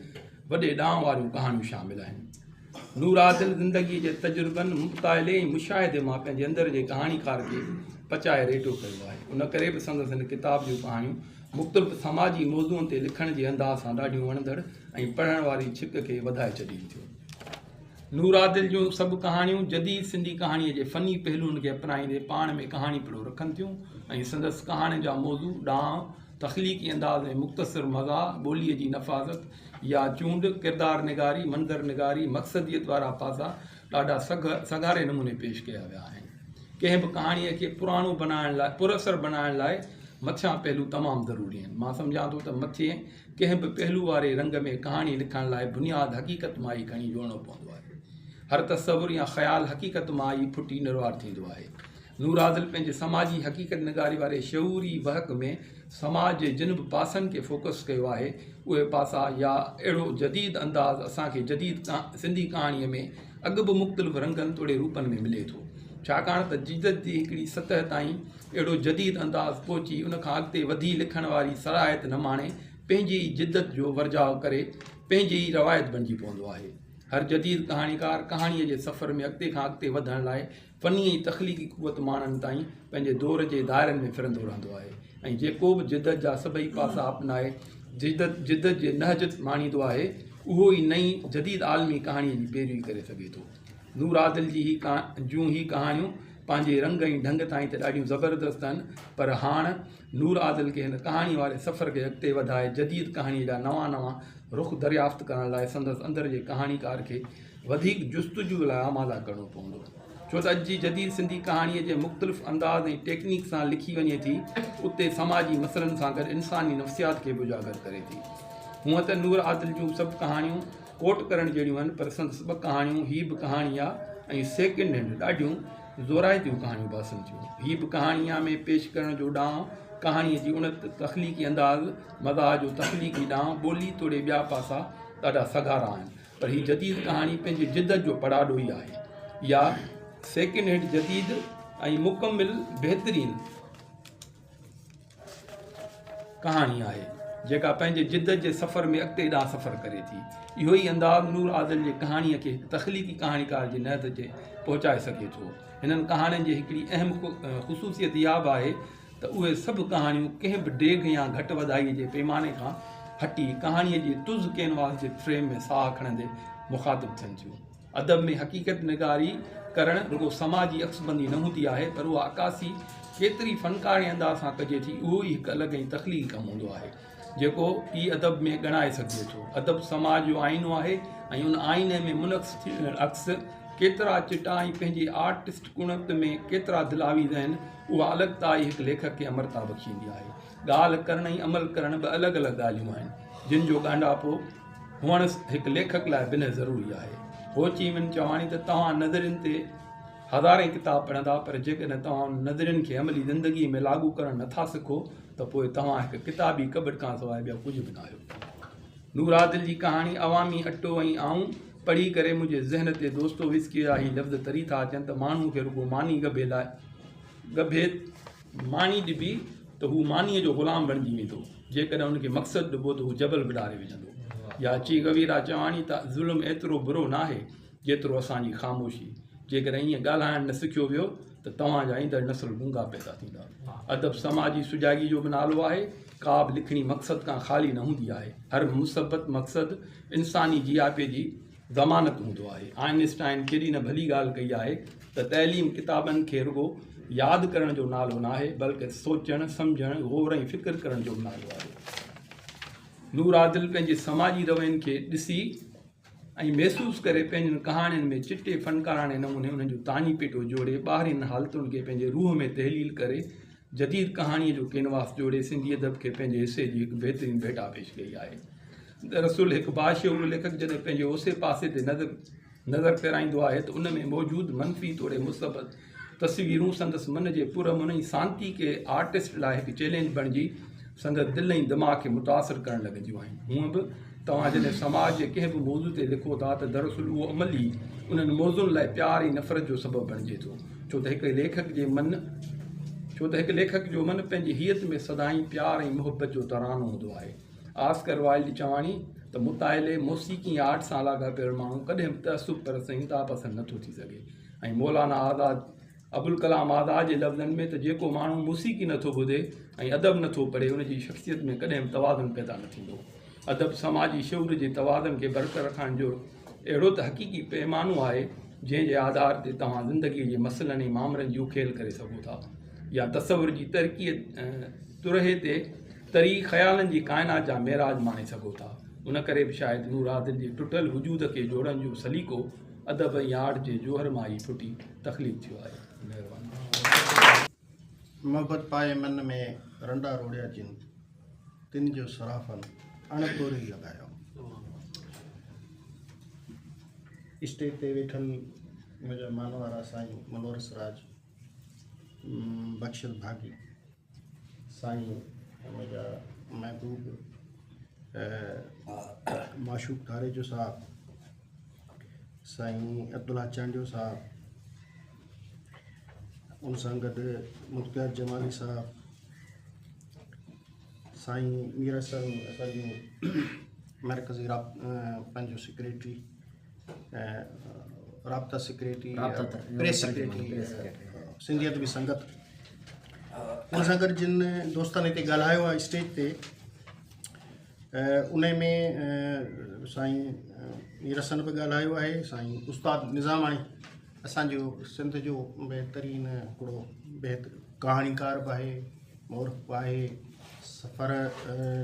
وڏي ڏانء واريون ڪهاڻيون شامل آهن. نور عادل زندگيء جي تجربن، مطالعي ۽ مشاهدي مان پنهنجي اندر جي ڪهاڻيڪار کي پچائي ريٽو ڪيو آهي. ان ڪري به سندس هن ڪتاب جون ڪهاڻيون مختلف سماجي موضوعن تي لکڻ جي انداز سان ڏاڍيون وڻندڙ ۽ پڙهڻ واري ڇڪ کي وڌائي ڇڏين ٿيون. نور عادل جون سڀ ڪهاڻيون جديد سنڌي ڪهاڻيء جي فني پهلوئن کي اپنائيندي پاڻ ۾ ڪهاڻي پڻو رکن ٿيون ۽ سندس ڪهاڻين جا موضوع، ڏانء، تخليقي انداز ۽ مختصر مزاح، ٻوليء جي نفاست يا چونڊ، ڪردار نگاري، منظر نگاري، مقصديت وارا پاسا ڏاڍا سگهاري نموني پيش ڪيا ويا آهن. ڪنهن به ڪهاڻيء کي پراڻو بنائڻ لاء پر اثر بنائڻ لاء مٿيان پهلو تمام ضروري آهن. مان سمجهان ٿو ته مٿين ڪنهن به پهلو واري رنگ ۾ ڪهاڻي لکڻ لاء بنياد حقيقت مان ئي کڻي جوڙڻو پوندو آهي. هر تصور يا خيال حقيقت مان ئي ڦٽي نروار ٿيندو آهي. نور عادل پنهنجي سماجي حقيقت نگاري واري شعوري وهڪ ۾ سماج جي جن به پاسن کي فوڪس ڪيو آهي، اهي پاسا يا اهڙو جديد انداز اسان کي جديد سنڌي ڪهاڻيء ۾ اڳ به مختلف رنگن توڙي روپن ۾ ملي ٿو. ڇاڪاڻ ته جدت جي هڪڙي سطح تائين اهڙو جديد انداز پهچي ان کان اڳتي وڌي لکڻ واري صلاحيت نه ماڻي پنهنجي ئي جدت جو ورجاء ڪري پنهنجي ئي روايت بڻجي پوندو آهي. هر جديد ڪهاڻيڪار ڪهاڻيء جي سفر ۾ اڳتي کان اڳتي وڌڻ لاء فني ۽ تخليقي قوت ماڻڻ تائين پنهنجي دور جي دائرن ۾ ڦرندو رهندو آهي ۽ جيڪو به جدت جا سڀئي پاسا اپنائي جدت جدت جي نهجت ماڻيندو آهي اهو ئي نئين جديد عالمي ڪهاڻيء جي پيروي ڪري سگهي ٿو. نور عادل جي هي جون هي ڪهاڻيون پنهنجي رنگ ۽ ڍنگ تائين ته ڏاڍيون زبردست آهن پر هاڻ نور عادل کي هن ڪهاڻي واري سفر کي اڳتي وڌائي جديد ڪهاڻيء جا نوان نوان رخ دريافت ڪرڻ لاء سندس اندر جي ڪهاڻيڪار کي وڌيڪ جستجو لاء آماده ڪرڻو پوندو. ڇو ته اڄ جي جديد سنڌي ڪهاڻيء جي مختلف انداز ۽ ٽيڪنيڪ سان لکي وڃي ٿي، اتي سماجي مسئلن سان گڏ انساني نفسيات کي به اجاگر ڪري ٿي. هونء ته نور عادل جون سڀ ڪهاڻيون ڪوٽ ڪرڻ جهڙيون آهن، پر سندس ٻه ڪهاڻيون هي به ڪهاڻي آ ۽ سيڪنڊ هينڊ ڏاڍيون زورائتيون ڪهاڻيون ڀاسن ٿيون. هي به ڪهاڻي آ ۾ پيش ڪرڻ جو ڏانء، ڪهاڻيء جي اڻت، تخليقي انداز، مزاح جو تخليقي ڏانء، ٻولي توڙي ٻيا پاسا ڏاڍا سگهارا آهن. پر هي جديد ڪهاڻي پنهنجي جدت جو پڙاڏو ئي آهي يا سيڪنڊ هينڊ جديد ۽ مڪمل بهترين ڪهاڻي آهي جيڪا پنهنجي جدت جي سفر ۾ اڳتي ڏانهن سفر ڪري ٿي. اهو ئي انداز نور عادل جي ڪهاڻيء کي هڪ تخليقي ڪهاڻيڪار جي نهج تي پهچائي سگهي ٿو. هنن ڪهاڻين جي هڪڙي اهم خصوصيت اها به آهي ته اهي سڀ ڪهاڻيون ڪنهن به ڊيگهه يا گهٽ وڌائيء جي پيماني کان هٽي ڪهاڻيء جي تز ڪينواس جي فريم ۾ ساهه کڻندي مخاطب ٿين ٿيون. ادب ۾ حقيقت نگاري ڪرڻ رڳو سماجي عڪسبندي نه هوندي آهي پر اها عڪاسي ڪيتري فنڪارڻي انداز سان ڪجي ٿي اهو ئي هڪ الڳ ۽ تخليقي ڪم هوندو آهي جيڪو ئي ادب ۾ ڳڻائي سگهجي ٿو. ادب سماج جو آئينو آهي ۽ ان آئيني ۾ منعڪس ٿيندڙ عڪس ڪيترا چٽا ۽ پنهنجي آرٽسٽ ڪڻت ۾ ڪيترا دلاويز آهن اها الڳتا ئي هڪ ليکڪ کي امرتا بخشيندي آهي. ڳالهه ڪرڻ ۽ عمل ڪرڻ ٻه الڳ الڳ ڳالهيون آهن، جن جو ڳانڍاپو هئڻ هڪ ليکڪ لاء بنهه ضروري آهي. هو چي من چواڻي ته توهان نظرين تي هزارين ڪتاب پڙهندا پر جيڪڏهن توهان انهن نظرين کي عملي زندگيء ۾ لاڳو ڪرڻ نٿا سکو ته پوء توهان هڪ ڪتابي ڪٻٽ کانسواء ٻيو ڪجهه به ناهيو. نور عادل جي ڪهاڻي عوامي اٽو ۽ آئون پڙهي ڪري منهنجي ذهن تي دوستووسڪيء جا هي لفظ تري ٿا اچن ته ماڻهوء کي رڳو ماني ڳڀي لاء ڳڀي ماني ڏبي ته هو مانيء جو غلام بڻجي ويندو، جيڪڏهن ان کي مقصد ڏبو ته هو جبل به ڏاري وجهندو. يا چي گويرا چواڻي ته ظلم ايترو برو ناهي جيترو اسان جي خاموشي. جيڪڏهن ائين ڳالهائڻ نه سکيو ويو ته توهان جا ايندڙ نسل گونگا پيدا ٿيندا. ادب سماجي سجاڳي جو به نالو آهي. ڪا به لکڻي مقصد کان خالي نه هوندي آهي. هر مثبت مقصد انساني جياپي جي ضمانت هوندو آهي. آئن اسٽائن ڪيڏي نه ڀلي ڳالهه ڪئي آهي ته تعليم ڪتابن کي رڳو ياد ڪرڻ جو نالو ناهي، بلڪه سوچڻ، سمجهڻ، غور ۽ فڪر ڪرڻ جو به نالو آهي. نور عادل پنهنجي سماجي روين کي ڏسي ۽ محسوس ڪري پنهنجين ڪهاڻين ۾ چٽي فنڪاراڻي نموني انهن جو تاڃي پيٽو جوڙي ٻاهرين حالتن کي پنهنجي روح ۾ تحليل ڪري جديد ڪهاڻيء جو ڪينواس جوڙي سنڌي ادب کي پنهنجي حصي جي هڪ بهترين ڀيٽا پيش ڪئي آهي. دراصل هڪ باشعور ليکڪ جڏهن پنهنجي اوسي پاسي تي نظر نظر ڦيرائيندو آهي ته ان ۾ موجود منفي توڙي مثبت تصويرون سندس من جي پرامن ۽ سانتي ڪي آرٽسٽ لاء هڪ چئلينج بڻجي سندس دل ۽ دماغ کي متاثر ڪرڻ لڳنديون آهن. هونء به توهان جڏهن سماج جي ڪنهن به موضوع تي لکو ٿا ته دراصل اهو عمل ئي انهن موضوعن لاء پيار ۽ نفرت جو سبب بڻجي ٿو ڇو ته هڪ ليکڪ جي من ڇو ته هڪ ليکڪ جو من پنهنجي هيئت ۾ سدائين پيار ۽ محبت جو ترانو هوندو آهي. آسڪر وائلڊ جي چواڻي ته مطالعي، موسيقي ۽ آرٽ سان لاڳاپيل ماڻهو ڪڏهن به تعصب پرست ۽ انتها پسند نٿو ٿي سگهي ۽ مولانا آزاد ابوالڪلام آزاد جي لفظن ۾ ته جيڪو ماڻهو موسيقي نٿو ٻڌي ۽ ادب نٿو پڙهي ان جي شخصيت ۾ ڪڏهن به توازن پيدا نه ٿيندو. ادب سماجي شعور جي توازن کي برقرار رکڻ جو اهڙو ته حقيقي پيمانو آهي جنهن جي آڌار تي توهان زندگيء جي مسئلن ۽ مامرن جي اکيل ڪري سگهو ٿا يا تصور جي ترقيء ترهي تي تري خيالن جي ڪائنات جا معراج ماڻي سگهو ٿا. ان ڪري به شايد نور عادل جي ٽٽل وجود کي جوڙڻ جو سليقو ادب ۽ آرٽ جي جوهر مان ئي ڦٽي تخليق ٿيو آهي. مهرباني. محبت پائي من ۾ رنڊا روڙيا جن، تن جو صرافن اڻ توري لڳايو. اسٽيج تي ويٺل منهنجا مانوارا سائين منور سراج، بخشل ڀاڳي. سائين منهنجا محبوب معشوق ڌاريجو صاحب، سائين عبدالله چانڊيو صاحب، ان سان گڏ مختيار جمالي صاحب، سائين مير حسن اسانجو مرڪزي پنهنجو سيڪريٽري رابطا secretary press secretary Sindhi Adabi Sangat ان سان گڏ جن دوستن هتي ڳالهايو آهي اسٽيج تي ان ۾ سائين مير حسن به ڳالهايو آهي سائين استاد نظاماڻي اسانجو سنڌ جو بهترين هڪڙو بهتر ڪهاڻيڪار به آهي مورخ به آهي سفر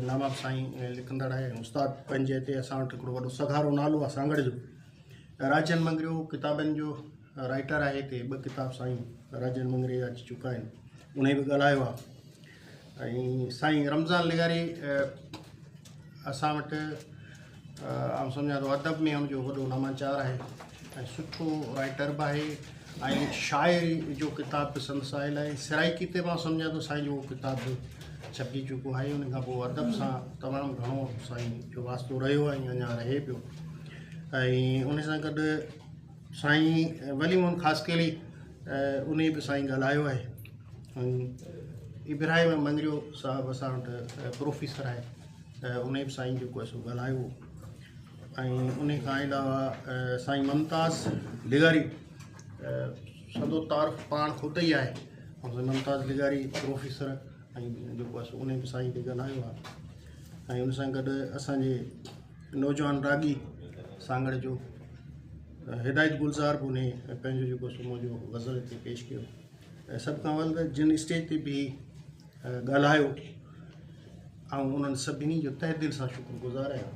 ناما به سائين لکندڙ آهي استاد پنهنجي هتي اسان وٽ هڪڙو وڏو سگهارو نالو آهي سانگهڙ جو راجن مڱريو ڪتابن جو رائٽر آهي هتي ٻه ڪتاب سائين راجن مڱريي جا اچي چڪا آهن انهي به ڳالهايو آهي ۽ سائين رمضان لغاري اسان وٽ آئون سمجهان ٿو ادب ۾ هن جو وڏو ناماچار آهي ۽ سٺو رائٽر به آهي ۽ شاعري جو ڪتاب به سندس آيل آهي سرائڪي تي مان سمجهان ٿو سائين جو ڪتاب به ڇپجي چڪو آهي ان کان پوء ادب سان تمام گهڻو سائين جو واسطو رهيو آهي اڃا رهي پيو ۽ ان سان گڏ سائين ولي محمد خاصخيلي انهي به سائين ڳالهايو آهي ۽ ابراهيم مڱريو صاحب اسان وٽ پروفيسر آهي انهي به سائين جيڪو آهي سو ڳالهايو ۽ انهي کان علاوه سائين ممتاز لغاري سندو تعارف پاڻ خود ئي آهي ممتاز لغاري پروفيسر ۽ جيڪو آهي سو انهي به سائين تي ڳالهايو آهي ۽ ان سان گڏ اسانجي نوجوان راڳي سانگهڙ جو هدايت گلزار به انهي پنهنجو جيڪو سو منهنجو غزل هتي پيش ڪيو ۽ سڀ کان اول ته جن اسٽيج تي بيهي ڳالهايو آئون انهن سڀني جو تهه دل سان شڪر گذار آهيان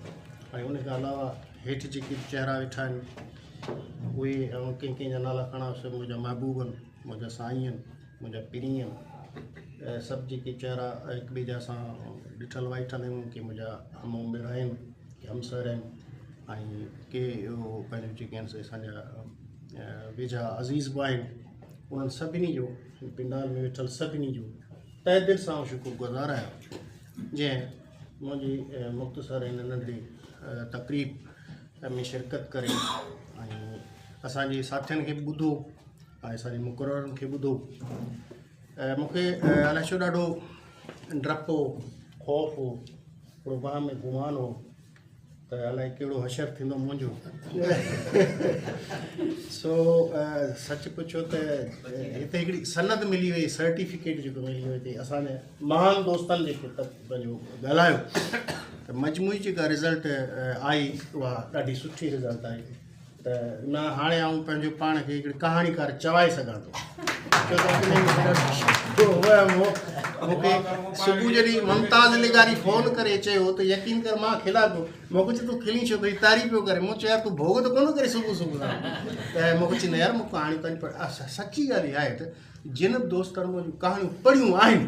۽ ان کان علاوه هيٺ جيڪي به چهرا ويٺا آهن اهي آئون ڪنهن ڪنهن جا نالا کڻان سڀ منهنجا محبوب آهن منهنجا سائين آهن منهنجا پرين آهن سڀ جيڪي چهرا هڪ ٻئي جا اسان ڏٺل وائٺل آهيون ڪي منهنجا هم عمر آهن ڪي همسر آهن ۽ ڪي اهو پنهنجو جيڪي آهن سي اسانجا ويجها عزيز به آهن انهن سڀني جو پنڊال ۾ ويٺل سڀني جو تهه دل سان شڪر گذار آهيان جنهن منهنجي مختصر هن ننڍڙي تقريب ۾ شرڪت ڪري ۽ اسانجي ساٿين کي به ٻڌو ۽ اسان جي مقررن کي ٻڌو مون کي الائي ڇو ڏاڍو ڊپ هو خوف هو ٿورو وهم ۽ گمان هو ته الائي ڪهڙو حشر ٿيندو منهنجو سو سچ پڇو ته هتي هڪڙي سند ملي وئي سرٽيفڪيٽ جيڪو ملي ويو هتي اسانجي مهان دوستن جيڪي پنهنجو ڳالهايو ته مجموعي جيڪا رزلٽ آئي اها ڏاڍي سٺي رزلٽ آئي. ته نه هاڻي آئون پنهنجو پاڻ کي هڪڙي ڪهاڻيڪار چوائي سگهان ٿو ڇو ته انهي ۾ ڏاڍو وهم هو. مون کي صبح جڏهن ممتاز لغاري فون ڪري چيو ته يقين ڪر مان کلان پيو. مون کي چيو تون کلين ڇو ٿو هي تعريف پيو ڪري. مون چيو يار تون ڀوڳ ته ڪونه ڪرين صبح صبح سان. ته مون کي چيو نه يار مون ڪهاڻيون تنهنجون پڙهيون. سچي ڳالهه اها آهي ته جن به دوستن منهنجون ڪهاڻيون پڙهيون آهن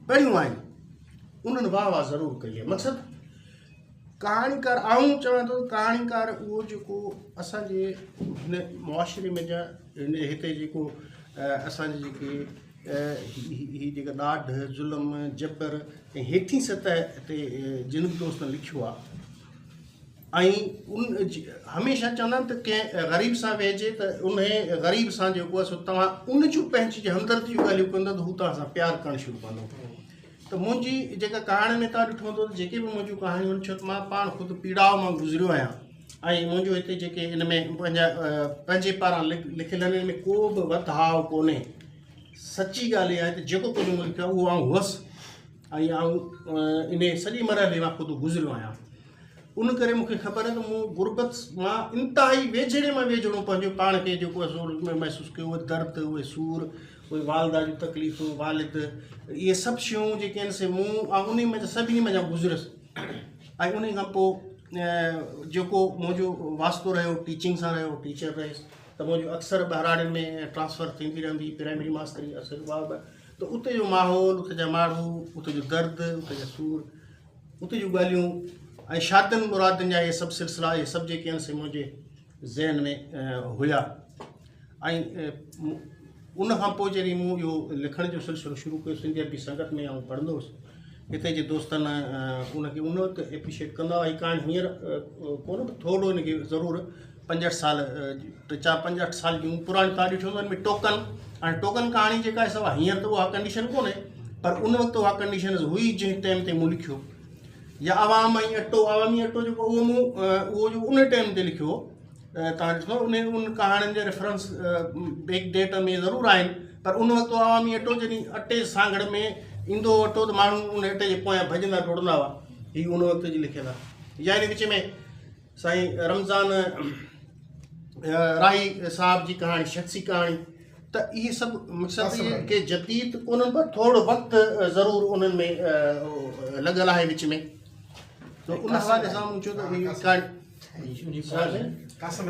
پڙهيون آهن انهن واهه واهه ضرور ڪئي آهي. مقصد ڪهاڻيڪار آئون چوان ٿو ته ڪهاڻيڪار اهو جيڪو اسان جي هن معاشري ۾ جا هن هتي جيڪو اسان جي جيڪي هي جيڪا ڏاڍ ظلم جبر ۽ هيٺين سطح تي جن به دوستن لکيو آهي ۽ ان هميشه چوندا آهن ته ڪنهن غريب سان ويهجي ته ان غريب سان جيڪو آهي سو توهان ان جون پنهنجي همدردي جون ڳالهيون ڪندو ته هو توهان سان پيار ڪرڻ شروع ڪندو. ته منهنجي جيڪا ڪهاڻي ۾ توهان ڏٺو هوندو ته جيڪي به منهنجون ڪهاڻيون آهن ڇو ته مان پاڻ خود پيڙاء مان گذريو آهيان ۽ منهنجو هتي جيڪي ان ۾ پنهنجا پنهنجي پاران لکيل آهن ان ۾ ڪو به وڌاء ڪونهي سچي ڳالهه اها آهي ته جيڪو ڪجهه مون لکيو آهي اهو آئون هئس ۽ آئون ان سڄي مرحلي مان خود گذريو آهيان ان ڪري مون کي خبر آهي ته مون غربت مان انتهائي ويجهڙي مان ويجهڙو پنهنجو پاڻ کي جيڪو آهي سو محسوس ڪيو اهي درد اهي سور اهي والده جون تڪليفون والد اهي سڀ شيون جيڪي آهن سي مون انهي منجهه سڀني منجهان گذريس ۽ انهي کان پوء جيڪو منهنجو واسطو رهيو ٽيچنگ سان رهيو ٽيچر رهيس ته منهنجو اڪثر ٻهراڙين ۾ ٽرانسفر ٿيندي رهندي پرائمري ماستري اصل ته اتي جو ماحول اتي جا ماڻهو اتي جو درد اتي جا سور اتي جون ڳالهيون ۽ شادين مرادين جا اهي سڀ سلسلا اهي سڀ جيڪي آهن سي منهنجي ذهن ۾ هيا ۽ ان کان پوء جڏهن مون اهو لکڻ جو سلسلو شروع ڪيو سنڌي ادبي سنگت ۾ آئون پڙهندو هوس هتي جي دوستن ان کي ان وقت ايپريشيٽ ڪندا هئا هي ڪهاڻي هينئر ڪونه پر ٿورو ان کي ضرور 65 سال ٽي چار پنج اٺ سال جون پراڻيون تان ڏٺيون هونديون ان ۾ ٽوڪن هاڻي ٽوڪن ڪهاڻي جيڪا آهي سا هينئر ته اها ڪنڊيشن ڪونهي پر ان وقت اها ڪنڊيشن هئي جنهن ٽائيم تي مون لکيو يا عوام ۽ اٽو عوامي اٽو جيڪو اهو مون اهو جو ان ٽائيم تي لکيو تان ڏسو ان ان ڪهاڻين جا ريفرنس بيڪ ڊيٽ ۾ ضرور آهن پر ان وقت عوامي اٽو جڏهن اٽي سانگهڙ ۾ ايندو هو اٽو ته ماڻهو ان اٽي جي پويان ڀڄندا ڊوڙندا هئا هي ان وقت جي لکيل آهي يا ان وچ ۾ سائين رمضان راهي صاحب جي ڪهاڻي شخصي ڪهاڻي ته اهي سڀ مقصد اهي ڪي جديد ڪونهن پر ٿورو وقت ضرور انهن ۾ لڳل آهي وچ ۾ ته ان حوالي سان مون چيو ته اهي ڪهاڻي قاسم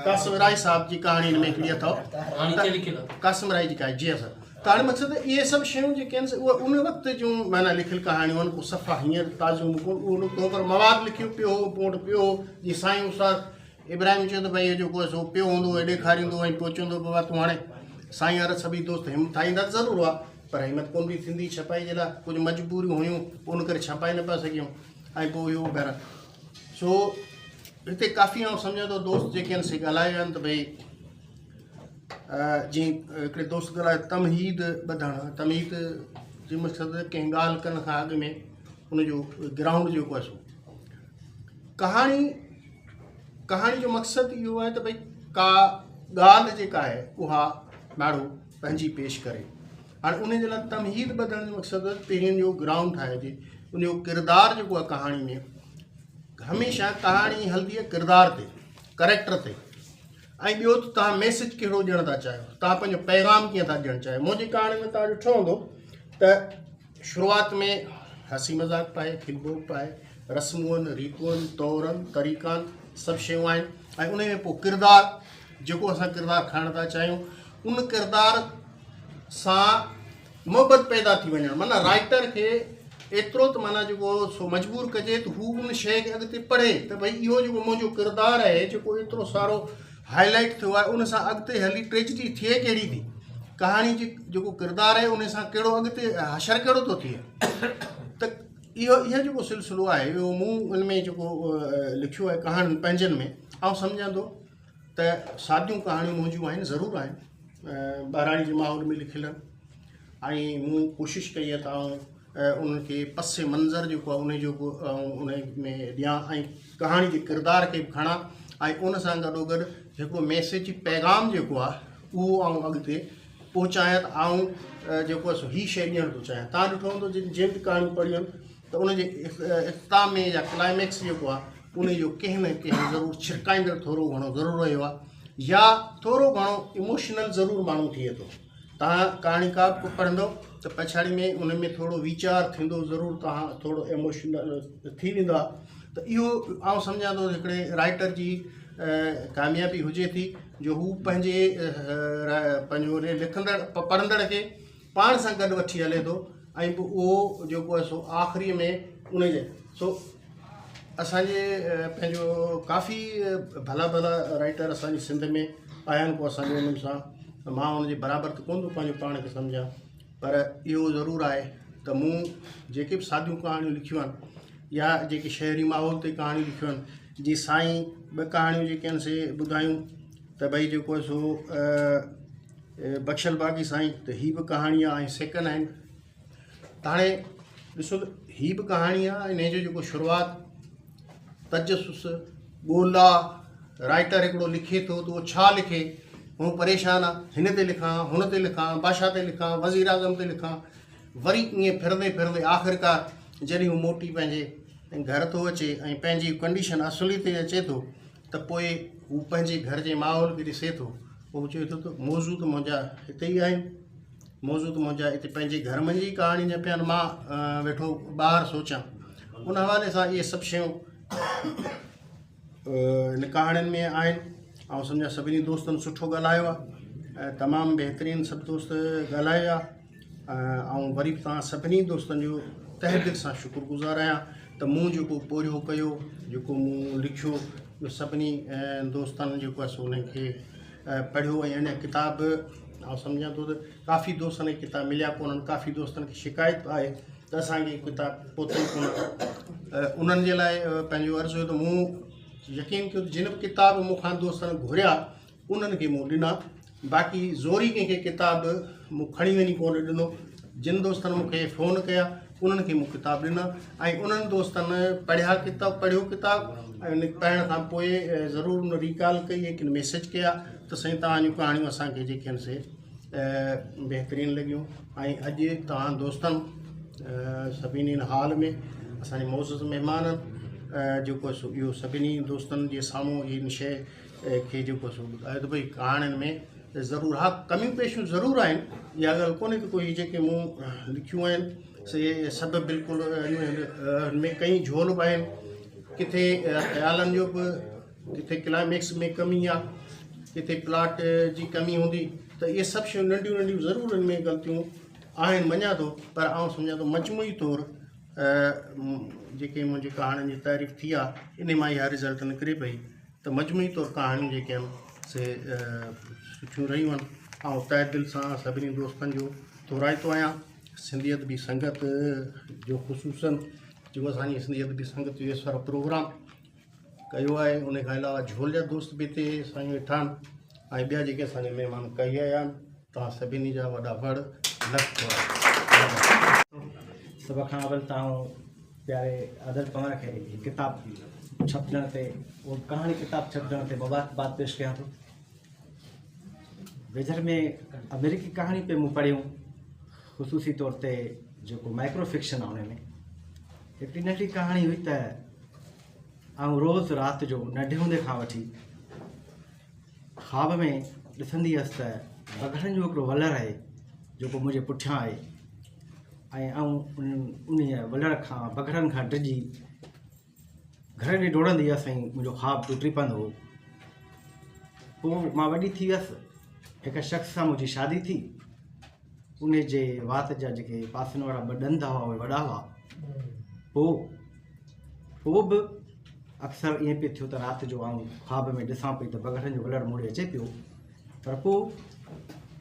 قاسم راهي صاحب جي ڪهاڻي هن ۾ هڪڙي اٿو قاسم راهي جي ڪهاڻي جي سر ته هاڻي مقصد اهي سڀ شيون جيڪي آهن سي اهي ان وقت جون معنيٰ لکيل ڪهاڻيون آهن ڪو صفا هينئر تازيون به ڪونه اهو نڪتو هو پر مواد لکيو پيو هو مون وٽ پيو هو جيئن سائين استاد ابراهيم چيو ته ڀئي اهو جيڪو آهي سو پيو هوندو هو ڏيکاريندو هو ۽ پوء چوندو هو بابا تون هاڻي سائين وارا سڀئي دوست همٿائيندا ته ضرور هئا پر همت ڪونه پئي ٿيندي ڇپائي جي لاء ڪجهه مجبوريون هيون پوء ان ڪري ڇپائي نه پيا سگهيون ۽ پوء اهو بهرحال سو هتي ڪافي آئون سمجهان ٿو دوست جيڪي آهن سي ڳالهايا آهن ته ڀئي جيئن هڪڙي دوست ڳالهايو تمهيد ٻڌڻ تمهيد جي مقصد ڪنهن ڳالهه ڪرڻ کان اڳ ۾ ان جو گرائونڊ جيڪو آهي سو ڪهاڻي ڪهاڻي جو مقصد اهو آهي ته ڀئي ڪا ڳالهه جيڪا آهي اها ماڻهو پنهنجي پيش ڪري هاڻي ان جي لاء تمهيد ٻڌڻ جو مقصد پهرين جو گرائونڊ ٺاهجي ان جو ڪردار جيڪو آهي ڪهاڻي ۾ هميشه ڪهاڻي هلندي آهي ڪردار تي ڪريڪٽر تي ۽ ٻيو ته توهان ميسيج ڪهڙو ڏيڻ ٿا چاهيو، توهان پنهنجو پيغام ڪيئن ٿا ڏيڻ چاهيو. منهنجي ڪهاڻي ۾ توهان ڏٺو هوندو ته شروعات ۾ هسي مذاق به آهي، کل ڀوڳ به آهي، رسمون، ريتون، طورن، طريقان سڀ شيون آهن ۽ ان ۾ پوء ڪردار جيڪو اسان ڪردار کڻڻ ٿا چاهيون ان ڪردار سان محبت پيدا ٿي وڃڻ معنيٰ رائيٽر کي ايترو ته معنيٰ جيڪو سو مجبور ڪجي ته هو ان شيء کي اڳتي پڙهي ته ڀئي اهو جيڪو منهنجو ڪردار آهي جيڪو ايترو سارو هائي لائيٽ ٿيو آهي ان سان اڳتي هلي ٽريجڊي ٿئي ڪهڙي ٿي ڪهاڻي جي جيڪو ڪردار آهي ان سان ڪهڙو اڳتي حشر ڪهڙو ٿو ٿئي ته اهو اهو جيڪو سلسلو آهي اهو مون ان ۾ جيڪو لکيو آهي ڪهاڻين پنهنجن ۾ آئون سمجهان ٿو ته ساديون ڪهاڻيون منهنجون آهن ضرور آهن ٻهراڙي جي ماحول ۾ لکيل آهن ۽ مون ڪوشش ڪئي آهي ته آئون انهن کي پس منظر جيڪو آهي ان جو به آئون ان ۾ ڏيان ۽ ڪهاڻي جي ڪردار کي به کڻان ۽ ان سان گڏو گڏ هڪڙو ميسيج پيغام جيڪو آهي اهو آئون اڳتي پهچايان ته آئون جيڪو آهي سو هي شيء ڏيڻ ٿو چاهيان تان ڏٺو هوندو جن جن به ڪهاڻيون پڙهيون آهن ته ان جي اختتام ۾ يا ڪلائميڪس جيڪو آهي ان جو ڪنهن نه ڪنهن ضرور ڇرڪائيندڙ ٿورو گهڻو ضرور رهيو آهي يا ٿورو گهڻو اموشنل ضرور ماڻهو ٿئي ٿو. توهان ڪهاڻي ڪا به پڙهندو ته پڇاڙي ۾ ان ۾ ٿورو ويچار ٿيندو ضرور توهان ٿورو اموشنل ٿي ويندا ته اهو آئون سمجهان ٿو هڪڙي رائٽر جي ڪاميابي هجي ٿي جو هو پنهنجي پنهنجو لکندڙ پڙهندڙ کي پاڻ سان گڏ وٺي هلي ٿو ۽ پوء اهو جيڪو آهي سو آخري ۾ ان جي سو اسانجي پنهنجو ڪافي ڀلا ڀلا رائٽر اسانجي سنڌ ۾ آيا آهن پوء اسانجو انهن سان مان ان جي برابر ته ڪونه ٿو پنهنجو پاڻ کي سمجهان پر اهو ضرور آهي ته مون جيڪي به ساديون ڪهاڻيون لکيون آهن يا جيڪي شهري ماحول تي ڪهاڻيون لکيون آهن جي سائين ٻه ڪهاڻيون جيڪي آهن سي ٻڌايون ته ڀئي جيڪو آهي سو بخشل باغي سائين ته هي به ڪهاڻي آهي ۽ سيڪنڊ هينڊ ته هاڻي ڏسو ته هي به ڪهاڻي آهي انهي جو جيڪو شروعات تجسس ڳولا رائٽر هڪڙو لکي ٿو ته اهو ڇا لکي هو پريشان آهي هن تي لکان هن تي لکان بادشاهه تي لکان وزير اعظم تي لکان وري ائين ڦرندي ڦرندي آخرڪار جڏهن هو موٽي پنهنجي گهر ٿو اچي ۽ پنهنجي ڪنڊيشن اصلي تي اچي ٿو ته پوء هو پنهنجي گهر جي ماحول کي ڏسي ٿو پوء هو چوي ٿو ته موضوع ته منهنجا هتي ئي آهن موضوع ته منهنجا هتي پنهنجي گهر منجهه ئي ڪهاڻي جا پيا آهن مان ويٺو ٻاهر سوچان ان حوالي سان اهي سڀ شيون هن ڪهاڻين ۾ آهن آئون سمجهان سڀني دوستن سٺو ڳالهايو آهي ۽ تمام بهترين سڀ دوست ڳالهايا آئون وري به توهان سڀني دوستن جو تهه دل سان شڪر گذار آهيان ته مون جيڪو پورهيو ڪيو جيڪو مون لکيو اهو سڀني دوستن جيڪو آهي سو ان کي پڙهيو ۽ ان ڪتاب آئون سمجهان ٿو ته ڪافي دوستن کي ڪتاب مليا ڪونهن ڪافي دوستن کي شڪايت آهي ته اسانکي ڪتاب پهتو ئي ڪونه انهن جي لاء پنهنجو عرض هيو ته مون يقين ڪيو ته جن به ڪتاب مون کان دوستن گهريا انهن کي مون ڏنا باقي زوري ڪنهن کي ڪتاب مون کڻي وڃي ڪونه ڏنو جن دوستن مون کي فون ڪيا انهن کي مون ڪتاب ڏنا ۽ انهن دوستن پڙهيا ڪتاب پڙهيو ڪتاب ۽ ان پڙهڻ کان پوء ضرور ان ريڪال ڪئي ۽ ڪن ميسج ڪيا ته سائين توهان جون ڪهاڻيون اسان کي جيڪي آهن سي بهترين لڳيون ۽ اڄ توهان دوستن سڀني هال ۾ اسانجي معزز مهمانن جيڪو سو اهو سڀني دوستن جي سامهون هي شيء کي جيڪو سو ٻڌايو ته ڀئي ڪهاڻين ۾ ضرور ها ڪميون پيشيون ضرور آهن اها ڳالهه ڪونهي ته ڪوئي جيڪي مون لکيون آهن سي سڀ بلڪل ان ۾ ڪئي جهول به آهن ڪٿي خيالن جو به ڪٿي ڪلائميڪس ۾ ڪمي آهي ڪٿي پلاٽ جي ڪمي هوندي ته اهي سڀ شيون ننڍيون ننڍيون ضرور ان ۾ غلطيون آهن مڃان ٿو پر آئون سمجهان ٿو مجموعي طور جيڪي منهنجي ڪهاڻين جي تعريف ٿي آهي ان مان اها رزلٽ نڪري پئي ته مجموعي طور ڪهاڻيون جيڪي آهن سي سٺيون رهيون آهن. آئون تهه دل سان سڀني دوستن جو ٿورائتو آهيان. سنڌي ادبي سنگت جو خصوصن جو اسان جي سنڌي ادبي سنگت جو سارو پروگرام ڪيو آهي ان کان علاوه جهول جا دوست به هتي سائين ويٺا آهن ۽ ٻيا جيڪي اسان جا مهمان ڪهي آيا آهن توهان سڀني جا وڏا وڙ لک ٿورا. سڀ کان اول ته آئون پياري عادل پنهور کي هي ڪتاب ڇپجڻ تي اهو ڪهاڻي ڪتاب ڇپجڻ تي مبارڪباد پيش ڪيان ٿو. ويجهڙ ۾ آمريڪي ڪهاڻي پئي مون پڙهيون خصوصي طور تي جيڪو مائڪرو فڪشن آهي ان ۾ هڪڙي ننڍي ڪهاڻي هئي ته آئون روز رات جو ننڍي هوندي کان وٺي خواب ۾ ڏسندي هيس ته بگهڙن جو هڪڙو ولر آهي جيڪو منهنجي پٺيان آهي ۽ آئون انهيء ولر کان بگهڙن کان ڊڄي گهر ڏي ڊوڙندي هيس ۽ منهنجو خواب ٽٽي پوندو هو. پوء مان وڏي ٿي ويس هڪ شخص سان منهنجي شادي ٿي ان جي وات جا جيڪي پاسن وارا ٻه ڏند هئا اهي وڏا هئا پوء پوء به اڪثر ائين پئي ٿيو ته رات جو آئون خواب ۾ ڏسان پئي ته بگهڙن جو ولر مون ڏي اچي پيو پر پوء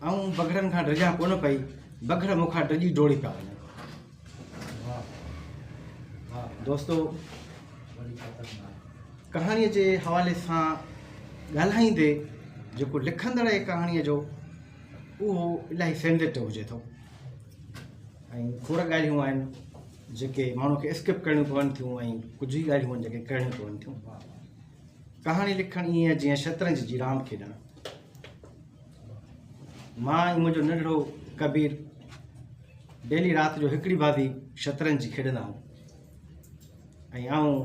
آئون بگهڙن کان ڊڄان ڪونه پئي، بگهڙ مون کان ڊڄي ڊوڙي پيا وڃن. دوستو ڪهاڻيء جي حوالي سان ڳالهائيندي جيڪو لکندڙ آهي ڪهاڻيء جو اهو الاهي سينسيٽو هجي ٿو ۽ کوڙ ڳالهيون آهن جيڪي ماڻهو کي اسڪپ ڪرڻيون پون ٿيون ۽ ڪجهه ئي ڳالهيون آهن جيڪي ڪرڻيون پون ٿيون. ڪهاڻي لکڻ ائين جيئن شطرنج جي راند کيڏڻ. مان ۽ منهنجو ننڍڙو ڪبير ڊيلي رات جو هڪڙي بازي شطرنج جي کيڏندا آهيون ۽ آئون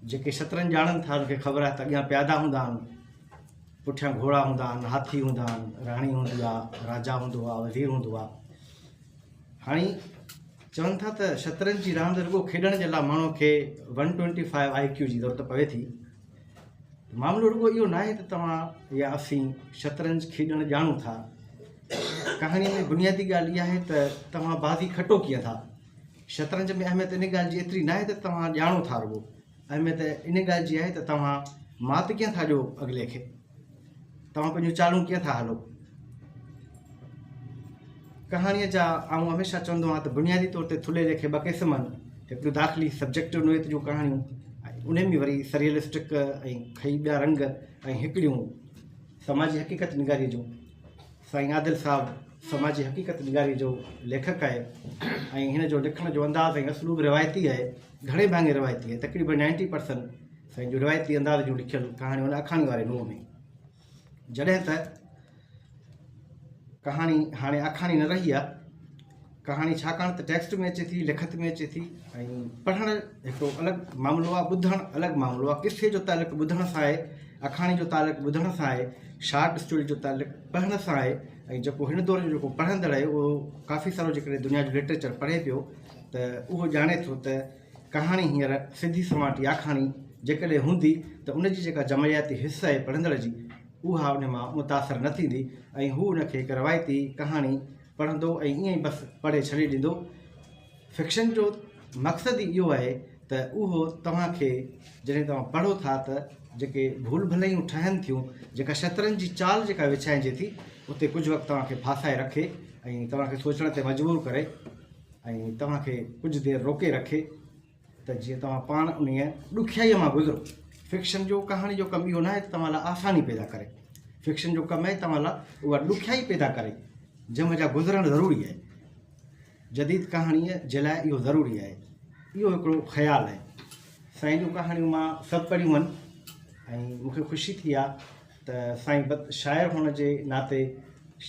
جيڪي شطرنج ڄاڻن ٿا انهن کي خبر آهي ته اڳيان پيادا هوندا آهن، پٺيان گهوڙا هوندا آهن، هاٿي هوندا آهن، راڻي هوندي آهي، راجا هوندو آهي، وزير هوندو آهي. هاڻي چون ٿا ته شطرنج جي راند رڳو کيڏڻ جي لاء ماڻهو کي 125 آئي ڪيو جي ضرورت پوي ٿي. معاملو رڳو اهو ناهي ته توهان يا اسين شطرنج کيڏڻ ڄاڻون ٿا. ڪهاڻي ۾ بنيادي ڳالهه اها آهي ته توهان بازي کٽو ڪيئن ٿا. شطرنج ۾ اهميت ان ڳالهه جي ايتري ناهي ته توهان ڄاڻو ٿا رڳو اهميت ان ڳالهه جي آهي ته توهان مات ڪيئن ٿا ڏيو اڳلي کي. توهان پنهنجون چالون ڪيئن ٿا هلو. ڪهاڻيء جا آئون هميشه چوندو آهيان ته بنيادي طور تي ٿلهي ليکي ٻه قسم آهن، هڪڙيون داخلي سبجيڪٽو نوعيت جون ڪهاڻيون ۽ انهن ۾ وري سريئلسٽڪ ۽ کئي ٻيا رنگ ۽ هڪڙيون سماجي حقيقت نگاريء جون. سائين عادل صاحب سماجي حقيقت نگاريء جو ليکڪ آهي ۽ هن جو لکڻ جو انداز ۽ اسلوب روايتي آهي، گهڻي ڀاڱي روايتي آهي، تقريبن نائنٽي پرسنٽ سائين جون روايتي انداز جون لکيل ڪهاڻيون آهن آکاڻي واري نوع ۾. جڏهن ته ڪهاڻي هاڻي آکاڻي نه رهي آهي. ڪهاڻي ڇاڪاڻ ته ٽيڪسٽ ۾ اچي ٿي، لکت ۾ اچي ٿي ۽ پڙهڻ هڪڙو الڳ معاملو آهي، ٻڌڻ الڳ معاملو آهي. قصي جو تعلق ٻڌڻ سان آهي، آکاڻي جو تعلق ٻڌڻ سان آهي، شارٽ اسٽوري جو تعلق پڙهڻ سان آهي ۽ جيڪو هن دور جو جيڪو پڙهندڙ آهي اهو ڪافي سارو جيڪڏهن دنيا جو لٽريچر پڙهي پيو ته اهو ڄاڻي ٿو ته ڪهاڻي هينئر سڌي سنواٽي آکاڻي جيڪڏهن هوندي ته ان جي جيڪا جمالياتي حس آهي پڙهندڙ جي اها ان مان متاثر نه ٿيندي ۽ هو ان کي هڪ روايتي ڪهاڻي پڙهندو ۽ ائين ئي بس پڙهي ڇڏي ڏيندو. فڪشن جو مقصد ئي اهو آهي ته اهو توهان کي جڏهن توهان پڙهو ٿا ته جيڪي ڀول ڀليون ٺهن ٿيون، جيڪا شطرنج جي چال جيڪا وڇائجي ٿي اتي ڪجهه وقت توهان کي ڦاسائي رکي ۽ توهان کي سوچڻ تي مجبور ڪري. ۽ توهان کي ڪجهه دير روڪي رکي ته جيئن توهان پاڻ انهيء ڏکيائيء مان گذرو. فڪشن جو ڪهاڻي جو ڪم اهو ناهي ته توهان لاء آساني پيدا ڪري. فڪشن جو ڪم آهي توهان لاء اها ڏکيائي پيدا ڪري جنهن منجهان گذرڻ ضروري آهي. جديد ڪهاڻيء جي لاء اهو ضروري آهي. اهو هڪڙو خيال آهي. سائين جون ڪهاڻيون مان سڀ پڙهيون آهن ۽ مون کي خوشي ٿي آهي ته سائين شاعر هئڻ جي ناتي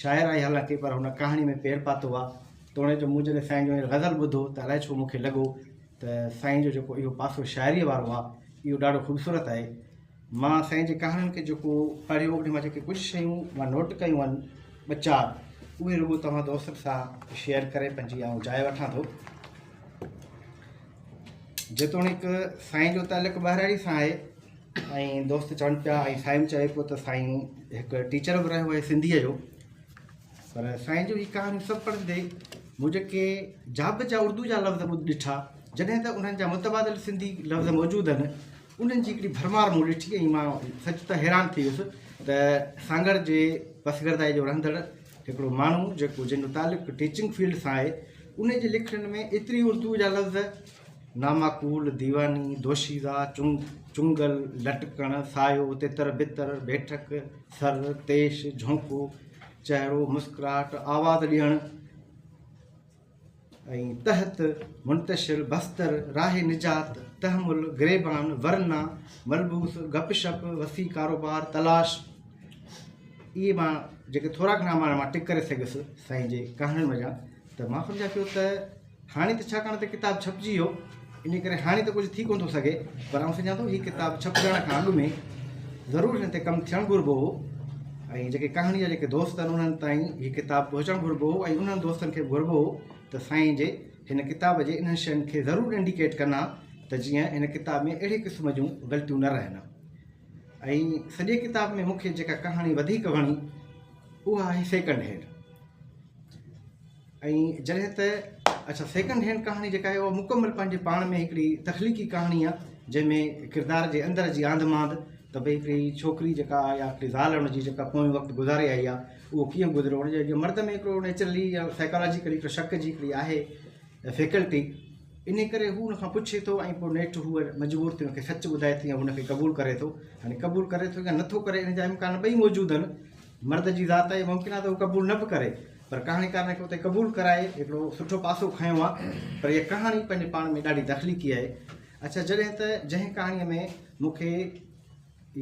شاعر آهي حالانڪه پر هن ڪهاڻي ۾ پير پاتو آهي. توڻي جو مون جڏهن سائين جو هينئر غزل ٻڌو ته الائي ڇو مون کي لڳو ته سائين جو جيڪو اهو پاسو شاعريء وارو آهي اهو ڏاڍو خوبصورت آهي. مان سائين جي ڪهاڻين کي جيڪو پڙهيو ان مان جيڪي ڪجهه شيون مان نوٽ ڪيون آهن ٻه چار اهي رڳو توهان دوستن سان شيئر ڪري پنهنجي آئون جاء وٺان ٿو. جيتوڻيڪ سائين جو تعلق ٻهراڙي سان آهي ۽ دوست چون پيا ۽ سائين چوي پيو ته سائين هڪ ٽيچر به رهيو آهي سنڌيء جو پر سائين جون هي ڪهاڻيون سڀ پڙهندي مون جيڪي جابجا اردو جا لفظ مون ڏٺا جڏهن ته انهن جا متبادل سنڌي لفظ موجود آهن انهن جي هڪڙي ڀرمار مون ڏٺي ۽ مان سچ ته حيران ٿي ويس ته سانگهڙ جي پسگردائي جو رهندڙ هڪڙو ماڻهو جيڪو جنهن جو تعلق ٽيچنگ فيلڊ سان آهي ان جي لکڻين ۾ ايتري اردو جا لفظ نامعقول، ديواني، دوشيزه، چنگل، لٽڪڻ، سايو، تتر بتر، بيٺڪ، سر، تيش، جهونڪو، چهرو، مسڪراهٽ، آواز ڏيڻ ۽ تحت، منتشر، بستر، راهه نجات، تحمل، گريبان، ورنا، ملبوس، گپ شپ، وسيع ڪاروبار، تلاش، اهي مان جيڪي ٿورا گهڻا مان مان ٽڪ ڪري سگهيس سائين جي ڪهاڻين منجهان ته مان سمجهان پيو ته هاڻي ته ڇاڪاڻ ته ڪتاب ڇپجي ويو ان ڪري هاڻي ته ڪجهه ٿي ڪونه ٿو سگهي پر آئون سمجهان ٿو هي ڪتاب ڇپجڻ کان اڳ ۾ ضرور هن تي ڪم ٿيڻ گهربو هو ۽ جيڪي ڪهاڻي جا جيڪي دوست آهن انهن تائين هي ڪتاب پهچڻ گهربو هو ۽ انهن دوستن کي به گهربو هو ته سائين جي هن ڪتاب جي انهن شين کي ضرور انڊيڪيٽ ڪن ها ته جيئن هن ڪتاب ۾ اهڙي قسم جون غلطيون نه رهن ها ۽ سڄي ڪتاب ۾ مون کي جيڪا ڪهاڻي وڌيڪ وڻي اها آهي سيڪنڊ هينڊ ۽ جڏهن ته اڇا سيڪنڊ هينڊ ڪهاڻي جيڪا آهي اها مڪمل پنهنجي پاڻ ۾ هڪڙي تخليقي ڪهاڻي آهي جنهن ۾ ڪردار جي اندر جي آنڌ مانڌ ته ڀئي هڪڙي ڇوڪري جيڪا آهي يا هڪڙي زال هن جي جيڪا پويون وقت گذاري آئي آهي اهو ڪيئن گذريو هن جي مرد ۾ هڪڙو نيچرلي يا سائيڪالاجيڪلي هڪڙو شڪ جي هڪڙي آهي فيڪلٽي ان ڪري هو ان کان پڇي ٿو ۽ پوء نيٺ هوء مجبور ٿي ان کي سچ ٻڌائي ٿي ۽ هن کي قبول ڪري ٿو هاڻي قبول ڪري ٿو يا نٿو ڪري ان جا امڪان ٻئي موجود آهن مرد جي ذات آهي ممڪن آهي ته هو قبول نه به ڪري پر ڪهاڻيڪار هن کي اتي قبول ڪرائي هڪڙو سٺو پاسو کنيو آهي پر هيء ڪهاڻي پنهنجي پاڻ ۾ ڏاڍي تخليقي آهي اڇا جڏهن ته جنهن ڪهاڻيء ۾ مون کي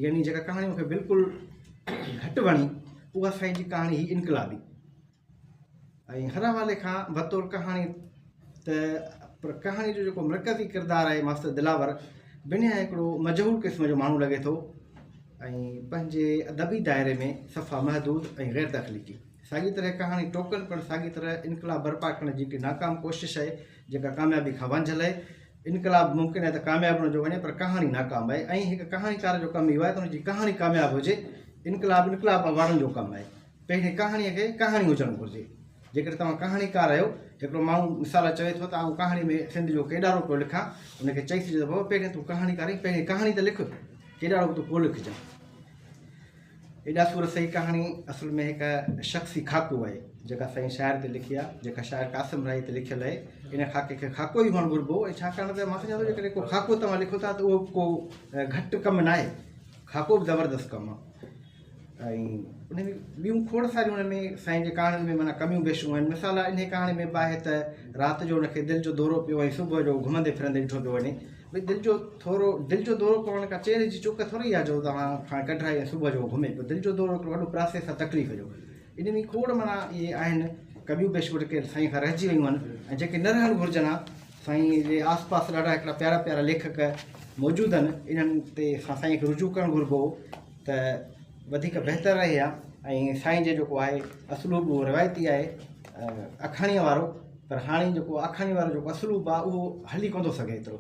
يعني جيڪا ڪهاڻي مون کي بلڪل گهٽ وڻي اها سائين جي ڪهاڻي هئي انقلابي ۽ هر حوالي کان بطور ڪهاڻي ته پر ڪهاڻي جو جيڪو مرڪزي ڪردار آهي ماستر دلاور بنهه هڪڙو مجهول قسم جو ماڻهو لڳي ٿو ۽ پنهنجي ادبي دائري ۾ صفا محدود ۽ غير تخليقي. ساڳي طرح ڪهاڻي ٽوڪن پڻ ساڳي طرح انقلاب برپا ڪرڻ جي هڪڙي ناڪام ڪوشش آهي، جيڪا ڪاميابي کان وانجهيل آهي. انقلاب ممڪن آهي ته ڪامياب بڻجو وڃي پر ڪهاڻي ناڪام آهي ۽ هڪ ڪهاڻيڪار جو ڪم اهو آهي ته ان جي ڪهاڻي ڪامياب هجي. انقلاب انقلاب وارن جو ڪم آهي. پهرين ڪهاڻيء کي ڪهاڻي هجڻ گهرجي. جيڪڏهن توهان ڪهاڻيڪار آهيو، هڪڙو ماڻهو مثال چوي ٿو ته آئون ڪهاڻي ۾ سنڌ جو ڪيڏارو پيو لکان، ان کي چئي سگهجي ٿو بابا پهرين تون ڪهاڻيڪار آهين، پهرين ڪهاڻي ته لک، ڪيڏارو به تون پوء لکجان. ايڏا سور سهي ڪهاڻي اصل ۾ هڪ شخصي خاڪو آهي، جيڪا سائين شاعر تي لکي آهي، جيڪا شاعر قاسم راهي تي لکيل آهي. ان خاڪي کي خاڪو ئي هئڻ گهربو ۽ ڇاڪاڻ ته مان سمجهان ٿو جيڪڏهن ڪو خاڪو توهان لکو ٿا ته اهو ڪو گهٽ ڪم ناهي، خاڪو به زبردست ڪم آهي. ۽ ان ۾ ٻيون کوڙ ساريون ان ۾ سائين جي ڪهاڻين ۾ معنيٰ ڪميون بيشون آهن مثال آهي انهي ڪهاڻي ۾ به آهي ته رات جو ان کي دل جو دورو پيو ۽ صبح جو گهمندي ڦرندي ڏٺو پيو وڃي ڀئي دل جو ٿورو دل جو دورو پوڻ کا چهري جي چڪ ٿوري آهي جو توهان کان ڪڍرائي ۽ صبح جو گهمي پيو دل جو دورو هڪڙو وڏو پراسيس آهي تڪليف جو ان ۾ کوڙ معنيٰ اهي آهن ڪميون بيشون جيڪي سائين کان رهجي ويون آهن ۽ جيڪي نه رهڻ گهرجن ها سائين جي آس پاس ڏاڍا هڪڙا پيارا پيارا ليکڪ موجود آهن انهن تي سائين کي رجوع ڪرڻ گهربو هو ته وڌيڪ بهتر رهي ها ۽ سائين جي جيڪو آهي اسلوب اهو روايتي آهي آکاڻيء وارو پر هاڻي جيڪو آکاڻي وارو جيڪو اسلوب آهي اهو هلي ڪونه ٿو سگهي ايترو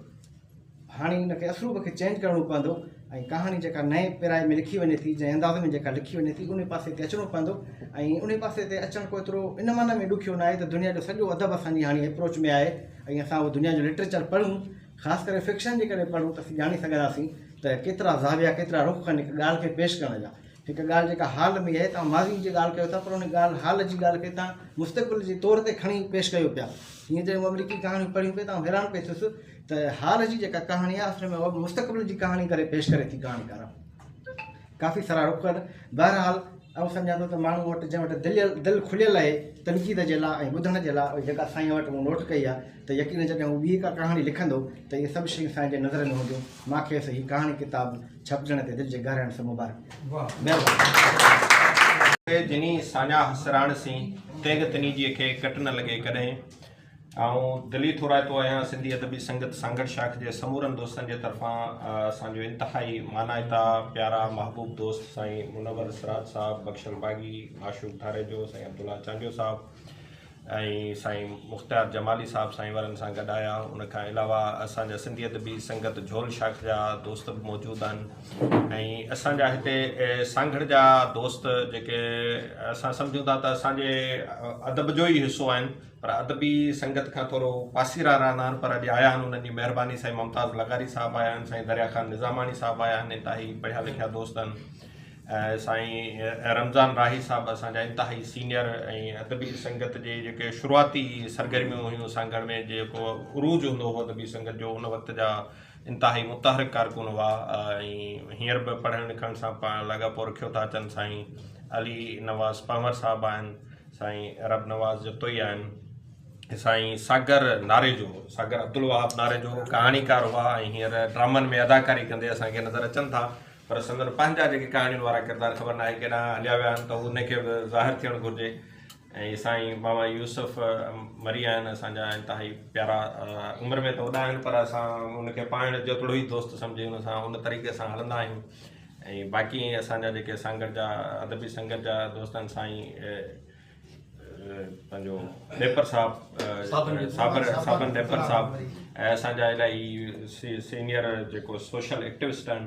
هاڻي ان کي اسلوب کي چينج ڪرڻو پوندو ۽ ڪهاڻي جيڪا نئين پيرائي ۾ لکي وڃي ٿي جنهن انداز ۾ جيڪا لکي وڃي ٿي ان پاسي تي اچڻو پوندو ۽ ان پاسي تي اچڻ ڪو ايترو ان معنيٰ ۾ ڏکيو نه آهي ته دنيا جو سڄو ادب اسان جي هاڻي اپروچ ۾ آهي ۽ اسان اهو دنيا جو لٽريچر پڙهون خاص ڪري فڪشن جيڪڏهن پڙهون ته اسين ڄاڻي سگهنداسين ته ڪيترا زاويا ڪيترا رخ آهن هڪ ڳالهه کي پيش ڪرڻ جا. هڪ ڳالهه جيڪا حال ۾ آهي توهان ماضي جي ڳالهه ڪيو ٿا پر ان ڳالهه حال جي ڳالهه کي توهان مستقبل جي طور تي کڻي پيش ڪيو پيا. هيئن جڏهن مون آمريڪي ڪهاڻيون پڙهيون پئي ته آئون حيران پئي ٿيس ته حال جي جيڪا ڪهاڻي آهي اصل ۾ اها مستقبل جي ڪهاڻي ڪري پيش ڪري ٿي ڪهاڻيڪار. ڪافي سارا رخ آهن. بهرحال آئون سمجهان ٿو ته ماڻهو وٽ جنهن وٽ دليل دل کليل آهي تنقيد جي لاء ۽ ٻڌڻ جي لاء جيڪا سائين وٽ مون نوٽ ڪئي آهي ته يقينن جڏهن هو ٻي ڪا ڪهاڻي لکندو ته اهي سڀ شيون سائين جي نظر ۾ هونديون. مان کيس هي ڪهاڻي ڪتاب ڇپجڻ تي دل جي گهراين سان مبارڪ مهرباني. جني ساڃاهه سراڻ سين، تيغ تنيجيء کي ڪٽ نه لڳي ڪڏهن. آئون دلي ٿورائتو آهيان سنڌي ادبي سنگت سانگهڙ شاخ جي سمورن دوستن جي طرفان اسان جو انتهائي مانائتا پيارا محبوب دوست سائين منور سراج صاحب، بخشل باغي، معشوق ڌاريجو، سائين عبدالله چانڊيو صاحب ۽ سائين مختيار جمالي صاحب سائين وارن سان گڏ آيا ان کان علاوه اسان جا سنڌي ادبي سنگت جهول شاخ جا دوست به موجود آهن ۽ اسان جا هتي سانگهڙ جا دوست جيڪي اسان سمجهون ٿا ته اسان جي ادب جو ئي حصو آهن پر ادبي سنگت کان ٿورو پاسيرا رهندا آهن پر اڄ آيا آهن انهن جي مهرباني سائين ممتاز لغاري صاحب آيا آهن سائين دريا خان نظاماڻي صاحب آيا آهن انتهائي پڙهيا لکيا دوست آهن سائين رمضان راهي صاحب اسان جا انتهائي سينيئر ۽ ادبي سنگت جي جيڪي شروعاتي سرگرميون هيون سانگهڙ ۾ جيڪو عروج هوندو هو ادبي سنگت جو ان وقت جا انتهائي متحرڪ ڪارڪن هئا ۽ هينئر به پڙهڻ لکڻ سان پاڻ لاڳاپو رکيو ٿا اچن سائين علي نواز پنهور صاحب آهن سائين رب نواز جتوئي آهن، سائين ساگر ناريجو، ساگر عبدالوهاب ناريجو ڪهاڻيڪار هئا ۽ هينئر ڊرامن ۾ اداڪاري ڪندي اسان کي نظر اچن ٿا پر سندن پنهنجا جيڪي ڪهاڻين وارا ڪردار خبر ناهي ڪيڏانهن هليا ويا آهن ته ان کي به ظاهر ٿيڻ گهرجي ۽ سائين ماما يوسف مري آهن اسان جا انتهائي پيارا عمر ۾ ته وڏا آهن پر اسان ان کي پاڻ جيترو ئي دوست سمجهي ان سان ان طريقي سان هلندا آهيون ۽ باقي اسان جا جيڪي سانگهڙ جا ادبي سنگت جا دوست آهن سائين پنهنجو ڏيپر صاحب صابر صابن ڏيپر صاحب ۽ اسان جا الاهي سينيئر جيڪو سوشل ايڪٽوسٽ آهن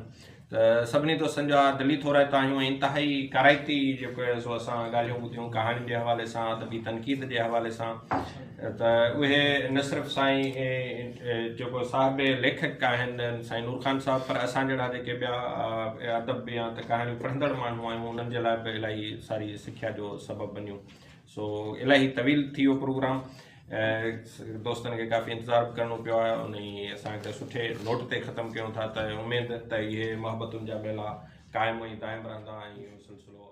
ته سڀني دوستن جا دلي ٿورائتا آهيون ۽ انتهائي ڪارائتي جيڪو آهي سو اسان ڳالهيون ٻڌيون ڪهاڻين جي حوالي سان ادبي تنقيد جي حوالي سان ته اهي نه صرف سائين جيڪو صاحب ليکڪ آهن سائين نور خان صاحب پر اسان جهڙا جيڪي ٻيا ادب يا ته ڪهاڻيون پڙهندڙ ماڻهو آهيون انهن جي لاء به الاهي ساري سکيا جو سبب بنيون سو الاهي طويل ٿي ويو پروگرام دوستن کي ڪافي انتظار به ڪرڻو پيو آهي ان اسان هڪ سٺي نوٽ تي ختم ڪيون ٿا ته اميد ته اهي محبتن جا ميلا قائم ۽ دائم رهندا ۽ اهو سلسلو